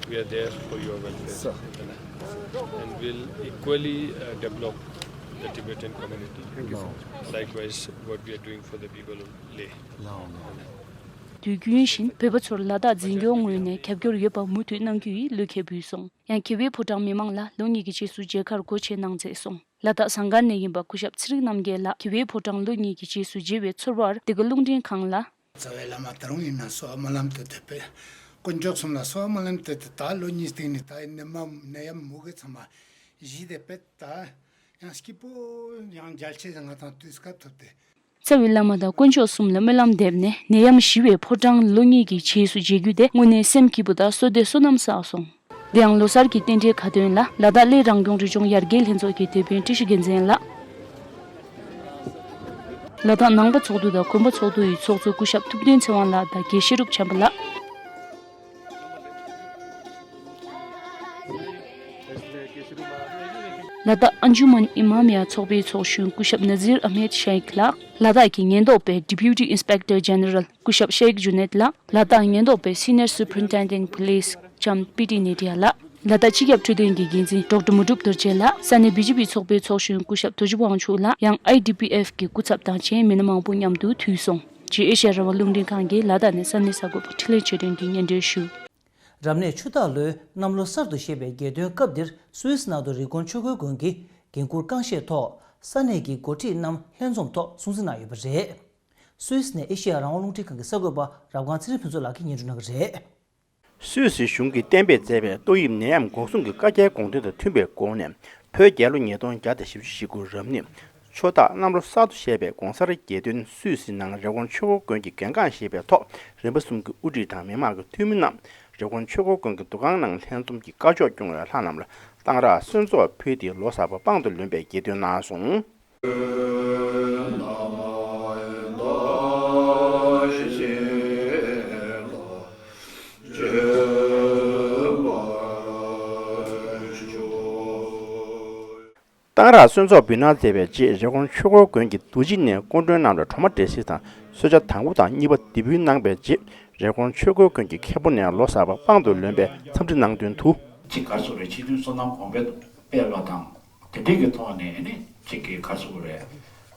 we are there for your welfare. Sir. And we'll equally uh, develop the Tibetan community. Thank you, sir. Likewise, what we are doing for the people of Leh. དུས་རྒྱུན་བཞིན་བོད་པ་ཚོར་ལ་དྭགས་འཛིན་སྐྱོང་ངོས་ནས་རྒྱབ་སྐྱོར་ཡོད་པ་མུ་མཐུད་གནང་རྒྱུ་ཡི་བློ་འཁེལ་འབུལ་སོང་། ཡང་རྒྱལ་བའི་ཕོ་བྲང་མི་མང་ལ་ལོ་གཉིས་ཀྱི་རྗེས་སུ་མཇལ་ཁར་སྒོ་ཕྱེ་གནང་མཛད་སོང་། ལ་དྭགས་ཟངས་དཀར་ནས་ཡིན་པ་སྐུ་ཞབས་ཚེ་རིང་རྣམ་རྒྱལ་ལགས་རྒྱལ་བའི་ཕོ་བྲང་ལོ་གཉིས་ཀྱི་རྗེས་སུ་མཇལ་བའི་ཚོར་བར་འདི་ག་རླུང་འཕྲིན་ཁང་ལ། རྩ་བའི་བླ་མ་ད་རུང་ཡིན་ན་གསོལ་བ་སྨོན་ལམ་དུ་འདོད་པས། དཀོན་མཆོག་གསུམ་ལ་གསོལ་བ་སྨོན་ལམ་དུ་དེ་ད་ལོ་གཉིས་སྟེང་ནས་ད་ནད་མ་ནད་ཡམས་མུ་གེ་ཚང་མ་ཞི་བདེ་པས་ད་ཡང་སྐྱིད་པོ་ཡང་རྒྱལ་ཆེ་ང་དང་དུས་སྐབས་ཐུབ་སྟེ། རྩ་བའི་བླ་མ་དང་དཀོན་མཆོག་གསུམ་ལ་སྨོན་ལམ་འདེབས་ནས་ནད་ཡམས་ཞི་བའི་ཕོ་བྲང་ལོ་གཉིས་ཀྱི་རྗེས་སུ་མཇལ་རྒྱུ་དེ་དངོས་གནས་སེམས་སྐྱིད་པོ་དང་བསོད་བདེ་བསོད་ནམས་བསགས་སོང་། དེ་ཡང་ལོ་གསར་གྱི་རྟེན་འབྲེལ་ཁ་ཏོན་ལ་ལ་དྭགས་གླེ་རང་སྐྱོང་རི་ལྗོངས་ཡར་རྒྱས་ལྷན་ཚོགས་ཀྱི་དེད་དཔོན་བཀྲ་ཤིས་རྒྱལ་མཚན་ལགས། ལ་དྭགས་ནང་པ་ཚོགས་འདུ་དང་དགོན་པ་ཚོགས་འདུ་ཡི་ཚོགས་གཙོ་སྐུ་ཞབས་ཐུབ་བསྟན་ཚེ་དབང་ལགས་དང་དགེ་བཤེས་རུབ་བྱམས་པ་ལགས། ལ་དྭགས་ཨན་ཇུ་མན་ཨི་མ་མི་ཡ་ཚོགས་པའི་ཚོགས་གཞོན་སྐུ་ཞབས་ནཱ་ཛིར་ཨ་མེད་ཤེག་ལགས། ལ་དྭགས་ཀྱི་ཉེན་རྟོག་པའི་Deputy Inspector General སྐུ་ཞབས་ཤེག་ཇུ་ནེད་ལགས། ལ་དྭགས་ཉེན་རྟོག་པའི་Senior Superintendent Police ལྕམ་པི་ཏི་ནེ་ཏི་ཡ་ལགས། ལ་དྭགས་སྤྱི་ཁྱབ་འཕྲོད་བསྟེན་གྱི་འགན་འཛིན་ཌོག་ཊར་མུ་ཀྲུབ་རྡོ་རྗེ་ལགས། ས་གནས་བི་ཇི་པི་ཚོགས་པའི་ཚོགས་གཞོན་སྐུ་ཞབས་རྡོ་རྗེ་དབང་ཕྱུག་ལགས། ཡང་ཨའི་ཌི་པི་ཨེཕ་གི་སྐུ་ཚབ་དང་གཞན་མི་སྣ་མང་པོ་མཉམ་དུ་ཕུལ་སོང་། རྗེ་ཨེ་ཤ་ཡ་རང་དབང་རླུང་འཕྲིན་ཁང་གིས་ལ་དྭགས་ནས་ས་གནས་གསར་འགོད་པ་འཕྲིན་ལས་ཆོས་སྒྲོན་གྱིས་སྙན་སྒྲོན་ཞུ། རབ་གནས་ཆུ་སྟག་ལོའི་གནམ་ལོ་གསར་དུ་བཞད་པའི་རྒྱལ་སྟོན་སྐབས་འདིར་སུད་སི་ནང་དུ་རི་ཀོན་ཆོས་འཁོར་དགོན་གྱི་འགན་འཁུར་རྐང་བཞེས་ཐོག་ས་གནས་ཀྱི་འགོ་ཁྲིད་རྣམས་ལྷན་འཛོམས་ཐོག་སྲུང་བརྩི་གནང་ཡོད་པ་རེད། སུད་སི་ནས་ཨེ་ཤེ་ཡ་རང་དབང་རླུང་འཕྲིན་ཁང་གི་གསར་འགོད་པ་རབ་སྒང་ཚེ་རིང་ཕུན་ཚོགས་ལགས་ཀྱིས་སྙན་སྒྲོན་གནང་གི་རེད། སུད་སི་གཞུང་གིས་གཏན་འབེབས་མཛད་པའི་ཏོག་དབྱིབས་ནད་ཡམས་འགོག་སྲུང་གི་བཀའ་རྒྱའི་དགོངས་དོན་དང་མཐུན་པའི་སྒོ་ནས། བོད་རྒྱལ་ལོ་ཉིས་སྟོང་བརྒྱ་དང་བཞི་བཅུ་ཞེ་དགུ་རབ་གནས་ཆུ་སྟག་གནམ་ལོ་གསར་དུ་བཞད་པའི་དགོང་གསར་རྒྱལ་སྟོན་སུད་སི་ནང་རི་ཀོན་ཆོས་འཁོར་དགོན་གྱི་འགན་རྐང་བཞེས་པའི་ཐོག་རིམ་པ་གསུམ་གྱི་དབུ་ཁྲིད་དང་མི་མང་གི་འཐུས་མི་རྣམས་རི་ཀོན་ཆོས་འཁོར་དགོན་གྱི་འདུ་ཁང་ནང་ལྷན་འཛོམས་ཀྱིས་བཀའ་ཆོས་སྐྱོང་བའི་ལྷ་རྣམས་ལ་གཏང་རག་གསོལ་ཚོགས་ཕུལ་ཏེ་ལོ་གསར་པ་པང་དུ་ལོན་པའི་རྒྱལ་སྟོན་གནང་སོང་། གཏང་རག་གསོལ་ཚོགས་འབུལ་གནང་མཛད་པའི་རྗེས། རེབ་གོང་ཆོས་འཁོར་དགོན་གྱི་འདུ་བྱེད་ནས་སྐུ་མགྲོན་རྣམས་ལ་གྲོ་མ་འབྲས་སིལ་དང་གསོལ་ཇ་དང་པོ་དང་གཉིས་པ་འདེགས་འབུལ་གནང་བའི་རྗེས། རེབ་གོང་ཆོས་འཁོར་དགོན་གྱི་མཁན་པོ་ནས་ལོ་གསར་པ་དཔང་དུ་ལེན་པའི་འཚམས་འདྲི་གནང་དོན་དུ། གཅིག་ག་རེ་ཟེར་དགོས་རེད། ཕྱི་དོན་བསོད་ནམས་གོང་འཕེལ་སྤེལ་བ་དང་། དེ་འདྲའི་གི་ཐོག་ནས་ཨ་ནི་གཅིག་གི་ག་རེ་ཟེར་དགོས་རེད།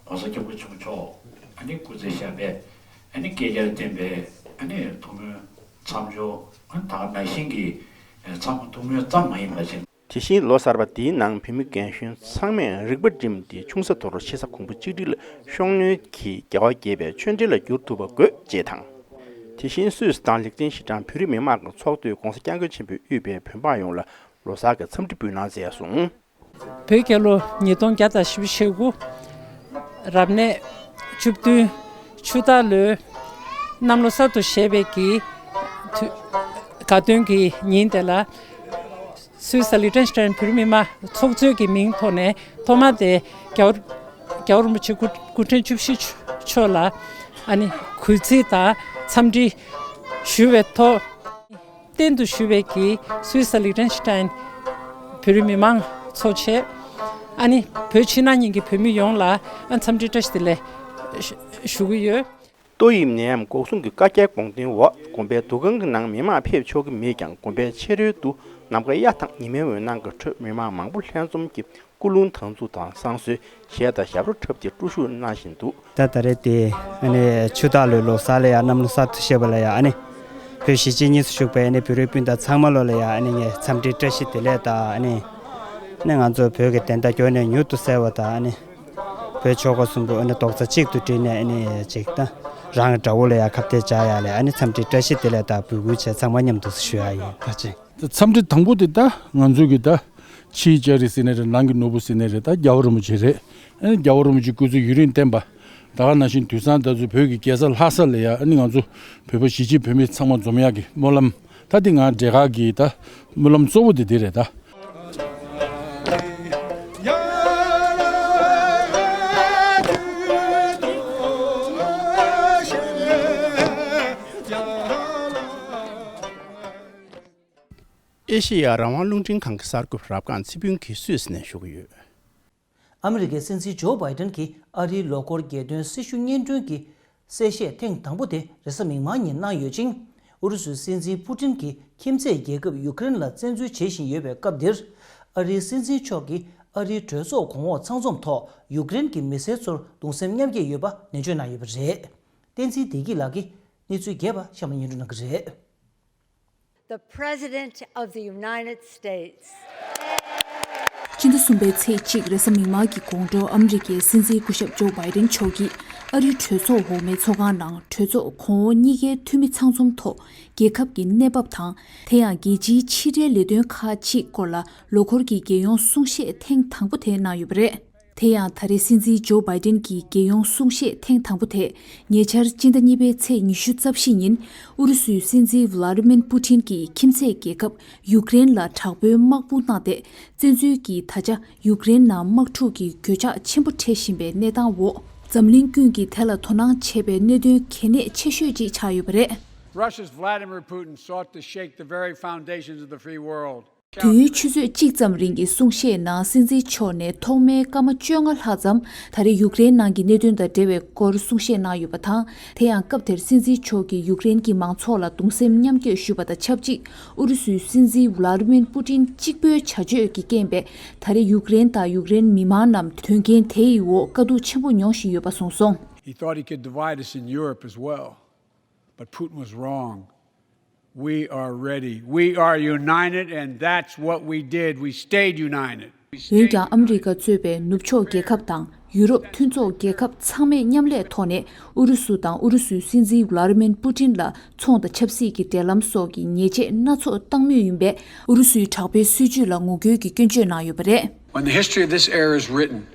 ༸གོང་ས་༸སྐྱབས་མགོན་ཆེན་པོ་མཆོག་ཨ་ནི་སྐུ་ཚེ་ཞབས་པད། ཨ་ནི་བསྐལ་བརྒྱར་བརྟན་པའི་ཨ་ནི་ཐུགས་སྨོན་མཚམས་སྦྱོར། ཨ་ནི་ད་ག་ནང་བཞིན་གྱི་མཚམས་ཐུགས་སྨོན་ཙམ་མ་ཡིན་པ་ཞིག། དེ་བཞིན་ལོ་གསར་པ་འདིའི་ནང་བོད་མི་རྒན་གཞོན་ཚང་མས་རིག་པ་བསྒྲིམས་ཏེ། ཆུང་ས་དོར་ཆེ་ས་གོང་བུ་གཅིག་སྒྲིལ་ལ་ཤུགས་སྣོན་གྱིས་རྒྱལ་བ་དགྱེས་པའི་ཆོས་འབྲེལ་ལ་འགྱུར་ཐུབ་པ་དགོས་ཅེས་དང་། དེ་བཞིན་སུད་སི་དང་ལིག་ཏེན་ཤི་ཏན་བོད་རིགས་མི་མང་གི་ཚོགས་འདུས་༸གོང་ས་༸སྐྱབས་མགོན་ཆེན་པོས་དབུས་པའི་བོད་འབངས་ཡོངས་ལ་ལོ་གསར་གྱི་འཚམས་འདྲི་འབུལ་གནང་མཛད་སོང་། བོད་རྒྱལ་ལོ་ཉིས་སྟོང་བརྒྱ་དང་བཞི་བཅུ་ཞེ་དགུ། རབ་གནས་བཅུ་བདུན། ཆུ་སྟག་ལོའི་གནམ་ལོ་གསར་དུ་བཞད་པའི་གི་དུས། དགའ་སྟོན་གྱི་ཉིན་དེ་ལ། སུད་སི་ལི་ཏེན་ཤི་ཏན་བོད་རིགས་མི་མང་ཚོགས་གཙོའི་གི་མིང་ཐོག་ནས་ཐོག་མར་དེ་རྒྱལ་བ། རྒྱལ་བ་རིན་པོ་ཆེ་སྐུ། སྐུ་ཕྲེང་བཅུ་བཞི་མཆོག་ལ་ཨ་ནི་གུས་བརྩི་དང་འཚམས་འདྲི་ཞུ་བའི་ཐོག། རྟེན་དུ་ཞུ་བའི་གི་སུད་སི་ལི་ཏེན་ཤི་ཏན་བོད་རིགས་མི་མང་ཚོ་ཆེད། ཨ་ནི་བོད་ཕྱི་ནང་གཉིས་ཀྱི་བོད་མི་ཡོངས་ལ་ཨ་འཚམས་འདྲི་བཀྲ་ཤིས་བདེ་ལེགས་ཞུ། ཞུ་གི་ཡོད། ཏོག་དབྱིབས་ནད་ཡམས་འགོག་སྲུང་གི་བཀའ་རྒྱའི་དགོངས་དོན་འོག་དགོན་པའི་འདུ་ཁང་གི་ནང་མི་མང་ཕེབས་ཆོག་གི་མེད་ཀྱང་། དགོན་པའི་ཕྱི་རོལ་དུ་ནམ་མཁའ་གཡའ་དང་ཉི་མའི་འོད་སྣང་གི་ཁྲོད་མི་མང་མང་པོ་ལྷན་འཛོམས་ཀྱིས་སྐུ་རླུང་དང་ཚུགས་དང་བསང་གསོལ་གཞས་དང་ཞབས་བྲོ་འཁྲབ་སྟེ་དཀྲུག་ཤུགས་གནང་བཞིན་འདུག། ད་ད་རེས་དེ་ཨ་ནི་ཆུ་སྟག་ལོའི་ལོ་གསར་ལ་ཡང་གནམ་ལོ་གསར་དུ་བཞད་པ་ལ་ཡང་ཨ་ནི་བོད་གཞིས་བྱེས་གཉིས་སུ་བཞུགས་པའི་ཨ་ནི་བོད་རིགས་སྤུན་ཟླ་ཚང་མ་ལོ་ལ་ཡང་ཨ་ནི་ངས་འཚམས་འདྲི་བཀྲ་ཤིས་བདེ་ལེགས་དང་། ཨ་ནི་ནི་ང་ཚོ་བོད་ཀྱི་བདེན་མཐའ་མགྱོགས་ནས་མྱུར་དུ་གསལ་བ་དང་། ཨ་ནི་བོད་ཆོལ་ཁ་གསུམ་པོ་ཨ་ནི་རྡོག་རྩ་གཅིག་ཏུ་བསྒྲིལ་ནས་ཨ་ནི་ཅིག་ད་རང་གི་དགྲ་བོ་ལ་ཡང་ཁ་གཏད་བཅག་ཡ་ལས་ཨ་ནི་འཚམས་འདྲི་བཀྲ་ཤིས་བདེ་ལེགས་དང་འབོད་སྐུལ་བྱས་ཚང་མ་མཉམ་དུ་ཞུ་ཡ་ཡིན། ད་ཅི། འཚམས་འདྲི་དང་པོ་དེ་ད་ང་ཚོ་གི་ད་ཕྱིའི་ལྕགས་རི་ཟེར་ནའི་རེད། ནང་གི་ནོར་བུ་ཟེར་ནའི་རེད། ད་རྒྱལ་བ་རིན་པོ་ཆེ་རེད། ཨ་ནི་རྒྱལ་བ་རིན་པོ་ཆེ་སྐུ་ཚེ་ཡུན་རིང་བརྟན་པ། ད་ག་ནང་བཞིན་དུས་སང་ད་ཚོ་བོད་ཀྱི་རྒྱལ་ས་ལྷ་ས་ལ་ཡ་ཨ་ནི་ང་ཚོ་བོད་པ་གཞིས་བྱེས་བོད་མི་ཚང་མ་འཛོམས་ཡག་གི་སྨོན་ལམ། ད་དེ་ང་འབྲེལ་ག་གི་ད་སྨོན་ལམ་གཙོ་བོ་དེ་དེ་རེད་ད། ཨེ་ཤེ་ཡ་རང་དབང་རླུང་འཕྲིན་ཁང་གི་གསར་འགོད་པ་རབ་སྒང་ཚེ་ཕུན་གྱིས་སུད་སི་ནས་ཞུ་གི་ཡོད། ཨ་མི་རི་ཀའི་སྲིད་འཛིན་ཇོ་བྷའི་ཏན་གྱིས་ཨ་རིའི་ལོ་འཁོར་རྒྱལ་སྟོན་སྲི་ཞུ་སྙན་སྒྲོན་གྱི་གསལ་བཤད་ཐེངས་དང་པོ་དེ་རེས་གཟའ་མིག་དམར་ཉིན་གནང་ཡོད་ཅིང་། ཨུ་རུ་སུའི་སྲིད་འཛིན་པུ་ཏིན་གྱིས་ཁྱིམ་མཚེས་རྒྱལ་ཁབ་ཡུ་ཀེ་རེན་ལ་བཙན་འཛུལ་བྱེད་བཞིན་ཡོད་པའི་སྐབས་འདིར། ཨ་རིའི་སྲིད་འཛིན་མཆོག་གིས་ཨ་རིའི་གྲོས་ཚོགས་གོང་འོག་ཚང་འཛོམས་ཐོག་ཡུ་ཀེ་རེན་གྱི་མི་སེར་ཚོར་གདུང་སེམས་མཉམ་སྐྱེད་ཡོད་པ་ནན་བརྗོད་གནང་ཡོད་པ་རེད། བསྟན་འཛིན་བདེ་སྐྱིད་ལགས་ཀྱིས་གནས་ཚུལ་རྒྱས་པ་གཤམ་ལ་སྙན་སྒྲོན་གནང་གི་རེད། The President of the United States. སྤྱི་ཟླ་གསུམ་པའི་ཚེས་གཅིག་རེས་གཟའ་མིག་དམར་གྱི་དགོང་དྲོ་ཨ་མི་རི་ཀའི་སྲིད་འཛིན་སྐུ་ཞབས་ཇོ་བྷའི་ཏན་མཆོག་གིས་ཨ་རིའི་གྲོས་ཚོགས་འོག་མའི་ཚོགས་ཁང་ནང་གྲོས་ཚོགས་གོང་འོག་གཉིས་ཀའི་འཐུས་མི་ཚང་འཛོམས་ཐོག་རྒྱལ་ཁབ་ཀྱི་གནས་བབ་དང་། དེ་ཡང་རྒྱལ་སྤྱིའི་ཕྱི་འབྲེལ་ལས་དོན་ཁག་ཅིག་སྐོར་ལ་ལོ་འཁོར་གྱི་རྒྱལ་ཡོངས་གསུང་བཤད་ཐེངས་དང་པོ་དེ་གནང་ཡོད་པ་རེད། དེ་ཡང་ད་རེས་སྲིད་འཛིན་ཇོ་བྷའི་ཏན་གྱི་རྒྱལ་ཡོངས་གསུང་བཤད་ཐེངས་དང་པོ་དེ་ཉེ་ཆར་སྤྱི་ཟླ་གཉིས་པའི་ཚེས་ཉི་ཤུ་རྩ་བཞི་ཉིན་ཨུ་རུ་སུའི་སྲིད་འཛིན་ཝ་ལ་ཏི་མིར་པུ་ཏིན་གྱིས་ཁྱིམ་མཚེས་རྒྱལ་ཁབ་ཡུཀ་རེན་ལ་དྲག་པོའི་དམག་དཔུང་གནང་སྟེ། བཙན་འཛུལ་གྱིས་ད་ཆ་ཡུཀ་རེན་ནང་དམག་འཁྲུག་གི་གོད་ཆག་ཆེན་པོ་འཕྲད་བཞིན་པའི་གནས་སྟངས་འོག་འཛམ་གླིང་ཀུན་གྱིས་དེ་ལ་དོ་སྣང་བྱེད་པའི་གནད་དོན་གལ་གནད་ཆེ་ཤོས་ཅིག་ཆགས་ཡོད་པ་རེད། Russia's Vladimir Putin sought to shake the very foundations of the free world. དུས་ཡུན་ཆུ་ཚོད་གཅིག་ཙམ་རིང་གི་གསུང་བཤད་ནང་སྲིད་འཛིན་མཆོག་ནས་ཐོག་མའི་སྐར་མ་བཅོ་ལྔ་ལྷག་ཙམ་ད་རེས་ཡུཀ་རེན་ནང་གི་གནད་དོན་དང་འབྲེལ་བའི་སྐོར་གསུང་བཤད་གནང་ཡོད་པ་དང་། དེ་ཡང་སྐབས་དེར་སྲིད་འཛིན་མཆོག་གིས་ཡུཀ་རེན་གྱི་མང་ཚོགས་ལ་གདུང་སེམས་མཉམ་སྐྱེད་ཞུས་པ་དང་ཆབས་ཅིག་ཨུ་རུ་སུའི་སྲིད་འཛིན་ཝ་ལ་ཏི་མིར་པུ་ཏིན་གཅིག་པོའི་བྱ་སྤྱོད་ཀྱི་རྐྱེན་པས་ད་རེས་ཡུཀ་རེན་དང་ཡུཀ་རེན་མི་མང་རྣམས་དོན་རྐྱེན་དེ་ཡི་འོག་དཀའ་སྡུག་ཆེན་པོ་མྱོང་བཞིན་ཡོད་པ་གསུངས་སོང་། He thought he could divide us in Europe as well. But Putin was wrong. We are ready. We are united, and that's what we did. We stayed united. འོན་ཀྱང་ཨ་མི་རི་ཀ་གཙོས་པའི་ནུབ་ཕྱོགས་རྒྱལ་ཁབ་དང་ཡུ་རོབ་མཐུན་ཚོགས་རྒྱལ་ཁབ་ཚང་མས་མཉམ་ལས་ཐོག་ནས་ཨུ་རུ་སུ་དང་ཨུ་རུ་སུའི་སྲིད་འཛིན་ཝ་ལ་ཏི་མིར་པུ་ཏིན་ལ་ཚོང་དང་ཆབ་སྲིད་ཀྱི་འབྲེལ་ལམ་སོགས་ཀྱི་ཉེས་ཆད་སྣ་ཚོགས་བཏང་མུས་ཡིན་པས། ཨུ་རུ་སུའི་དྲག་པོའི་སྲིད་བྱུས་ལ་ངོ་རྒོལ་གྱི་སྐྱོན་བརྗོད་གནང་ཡོད་པ་རེད། When the history of this era is written,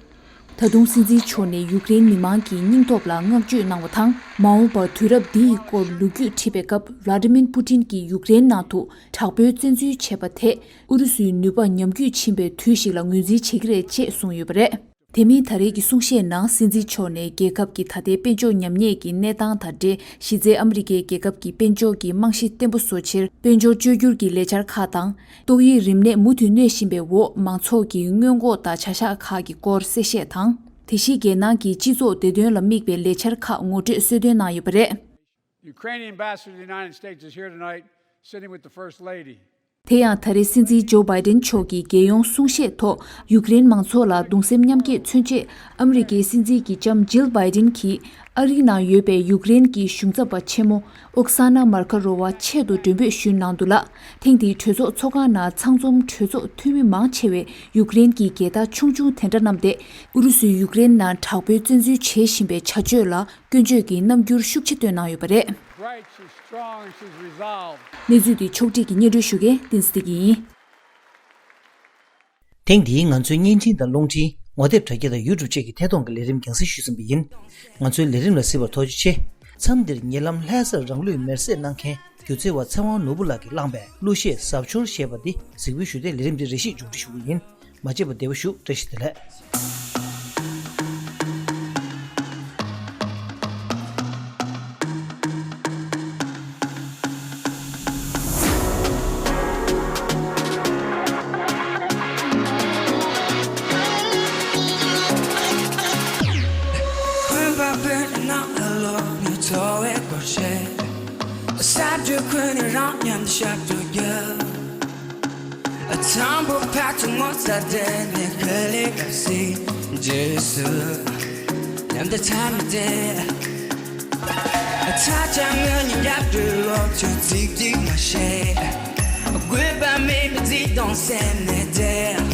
ད་དུང་སྲིད་འཛིན་མཆོག་ནས་ཡུཀ་རེན་མི་མང་གི་སྙིང་སྟོབས་ལ་བསྔགས་བརྗོད་གནང་བ་དང་། མ་འོངས་པར་དུས་རབས་འདི་ཡི་སྐོར་ལོ་རྒྱུས་བྲིས་པའི་སྐབས་ཝ་ལ་ཏི་མིར་པུ་ཏིན་གྱིས་ཡུཀ་རེན་ནང་དུ་དྲག་པོའི་བཙན་འཛུལ་བྱས་པ་དེས་ཨུ་རུ་སུའི་ནུས་པ་ཉམས་རྒུད་ཕྱིན་པའི་དུས་ཤིག་ལ་ངོས་འཛིན་བྱེད་ཀྱི་རེད་ཅེས་གསུངས་ཡོད་པ་རེད། དེ་མིན་ད་རེས་ཀྱི་གསུང་བཤད་ནང་སྲིད་འཛིན་མཆོག་ནས་རྒྱལ་ཁབ་ཀྱི་ད་ལྟའི་དཔལ་འབྱོར་ཉམས་ཉེས་ཀྱི་གནས་སྟངས་དང་འབྲེལ་གཞི་རྩའི་ཨ་མི་རི་ཀའི་རྒྱལ་ཁབ་ཀྱི་དཔལ་འབྱོར་གྱི་རྨང་གཞི་བརྟན་པོ་བཟོ་ཕྱིར་དཔལ་འབྱོར་བཅོས་བསྒྱུར་གྱི་ལས་འཆར་ཁག་དང་། ཏོག་དབྱིབས་རིམས་ནད་མུ་མཐུད་གནས་བཞིན་པའི་འོག་མང་ཚོགས་ཀྱི་སྔོན་འགོག་དང་བྱ་གཞག་ཁག་གི་སྐོར་གསལ་བཤད་དང་། དེ་བཞིན་རྒྱལ་ནང་གི་སྤྱི་ཚོགས་བདེ་དོན་ལ་དམིགས་པའི་ལས་འཆར་ཁག་ངོ་སྤྲོད་གསལ་སྟོན་གནང་ཡོད་པ་རེད། Ukrainian ambassador to the United States is here tonight, sitting with the First Lady. དེ་ཡང་ད་རེས་སྲིད་འཛིན་ཇོ་བྷའི་ཏིན་མཆོག་གིས་རྒྱལ་ཡོངས་གསུང་བཤད་ཐོག་ཡུཀ་རེན་མང་ཚོགས་ལ་གདུང་སེམས་མཉམ་སྐྱེད་མཚོན་ཆེད་ཨ་མི་རི་ཀའི་སྲིད་འཛིན་གྱི་ལྕམ་ཇིལ་བྷའི་ཏིན་གྱིས་ཨ་རིའི་ནང་ཡོད་པའི་ཡུཀ་རེན་གྱི་གཞུང་ཚབ་པ་ཆེན་མོ་ཨོག་ས་ན་མར་ཁ་རོ་ཝ་ཆེད་དུ་མགྲོན་འབོད་ཞུས་གནང་འདུག་ལ། ཐེངས་འདིའི་གྲོས་ཚོགས་ཚོགས་ཁང་ནང་ཚང་འཛོམས་གྲོས་ཚོགས་འཐུས་མི་མང་ཆེ་བས་ཡུཀ་རེན་གྱི་རྒྱལ་དར་ཆུང་ཆུང་དེ་འདྲ་བསྣམས་ཏེ། ཨུ་རུ་སུས་ཡུཀ་རེན་ནང་དྲག་པོའི་བཙན་འཛུལ་བྱེད་བཞིན་པའི་བྱ་སྤྱོད་ལ་སྐྱོན་བརྗོད་ཀྱི་རྣམ་འགྱུར་ཤུགས་ཆེ་བཏོན་གནང་ཡོད་པ་རེད། Right, she's strong and she's resolved. གནས་ཚུལ་འདི་ཕྱོགས་སྒྲིག་གིས་སྙན་སྒྲོན་ཞུ་མཁན་བསྟན་འཛིན་བདེ་སྐྱིད་ཡིན། ཐེངས་འདིའི་ང་ཚོའི་བརྙན་འཕྲིན་དང་རླུང་འཕྲིན་ངོ་དེབ་དྲ་རྒྱ་དང་ཡུ་ཊུབ་བཅས་ཀྱི་ཐད་གཏོང་གི་ལས་རིམ་རྒྱང་སྲིང་ཞུས་ཟིན་པ་ཡིན། ང་ཚོའི་ལས་རིམ་ལ་གཟིགས་པར་ཐུགས་རྗེ་ཆེ། མཚམས་འདིར་ཉེ་ལམ་ལྷ་སར་རང་ལུས་མེར་སྲེག་གནང་མཁན་སྒྱུ་རྩལ་བ་ཚེ་དབང་ནོར་བུ་ལགས་ཀྱིས་བླངས་པའི་གླུ་གཞས་ཟབ་འཆོར་ཞེས་པ་འདི་གཟིགས་འབུལ་ཞུ་ཐད་ལས་རིམ་འདི་རེ་ཞིག་མཇུག་སྒྲིལ་ཞུ་གི་ཡིན། མ་བརྗེད་པར་བདེ་བར་བཞུགས། བཀྲ་ཤིས་བདེ་ལེགས། འཁོན་པ་སྤུན་ནང་ལ་ལོག་ནས་འཚོ་བའི་སྐོར་བཤད། གསར་འགྱུར་ཁུལ་ནས་རང་མཉམ་དུ་ཞབས་བྲོ་རྒྱག་དང་པོ་ཕར་ཚུར་ངོ་ཚ་དྲན་ནས་ཁ་ལས་ཁ་ཟིན་རྗེས་སུ་མཉམ་དུ་འཚམས་འདྲི། ད་ཆ་ངོ་གཉིས་རྒྱབ་ཏུ་ལོག་ཆོག་ཚིག་གཅིག་མ་བཤད། དགོས་པ་མེད་པའི་བརྩེ་དུང་སེམས་ནས་བརྗེད།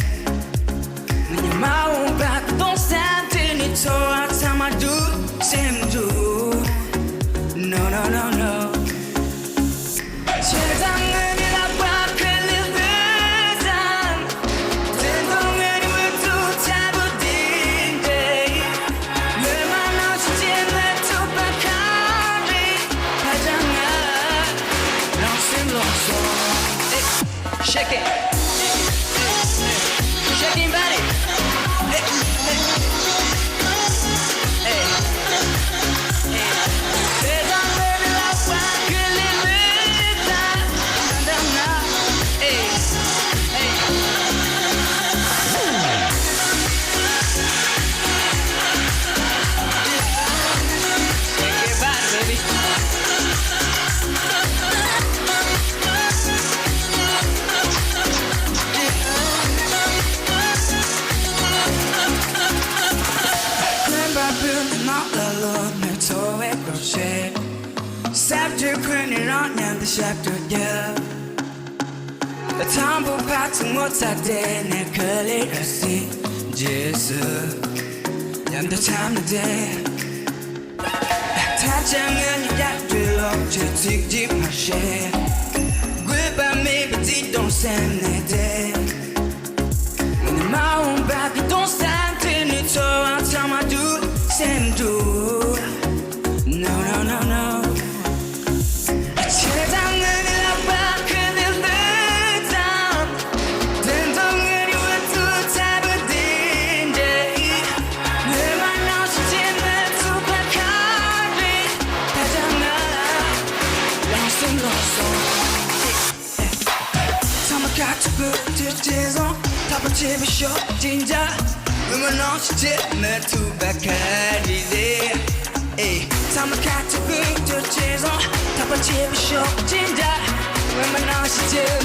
ངོ་གཉིས་མ་འོངས་པ་གི་གདུང་སེམས་བརྗེད་ནས་འཚོ་བ་ཚང་མ་སྒྲུབ་སེམས་འདུག No, no, no, no. བྱས་ཙང་ངོ་གཉིས་ལ་བར་ཁ་ལས་ལྷོད་ཙམ། བརྩེ་དུང་ངོ་གཉིས་འུ་ཐུག་ཚ་པོ་འདི་འདྲ། སྔོན་མ་ནང་བཞིན་བརྗེད་མི་ཐུབ་པ་ག་རེ། ད་ཆ་ང་རང་སེམས་ལོག་སོང་། Shake it. Shake your body. Hey, hey. Hey. Hey. Hey. Shake your body, baby. འཁོན་པ་སྤུན་ནང་ལ་ལོག་ནས་འཚོ་བའི་སྐོར་བཤད། གསར་འགྱུར་ཁུལ་ནས་རང་མཉམ་དུ་ཞབས་བྲོ་རྒྱག་དང་པོ་ཕར་ཚུར་ངོ་ཚ་དྲན་ནས་ཁ་ལས་ཁ་ཟིན་རྗེས་སུ་མཉམ་དུ་འཚམས་འདྲི། ད་ཆ་ངོ་གཉིས་རྒྱབ་ཏུ་ལོག་ཆོག་ཚིག་གཅིག་མ་བཤད། དགོས་པ་མེད་པའི་བརྩེ་དུང་སེམས་ནས་བརྗེད། ངོ་གཉིས་མ་འོངས་པ་གི་གདུང་སེམས་བརྗེད་ནས་འཚོ་བ་ཚང་མ་སྒྲུབ་སེམས་འདུག No, no, no, no. བྱས་ཙང་ངོ་གཉིས་ལ་བར་ཁ་ལས་ལྷོད་ཙམ། བརྩེ་དུང་ངོ་གཉིས་འུ་ཐུག་ཚ་པོ་འདི་འདྲ། སྔོན་མ་ནང་བཞིན་བརྗེད་མི་ཐུབ་པ་ག་རེ། ད་ཆ་ང་རང་སེམས་ལོག་སོང་། ཚང་མ་ཁ་ཐུག་གི་དུས་བྱས་སོང་། ཐག་པ་ཆད་པའི་ཤོག་ཅིག་འཇགས། སྔོན་མ་ནང་བཞིན་བརྗེད་མི་ཐུབ་པ་ག་རེ་རེད། ཨེ། ཚང་མ་ཁ་ཐུག་གི་དུས་བྱས་སོང་། ཐག་པ་ཆད་པའི་ཤོག་ཅིག་འཇགས། སྔོན་མ་ནང་བཞིན་བརྗེད་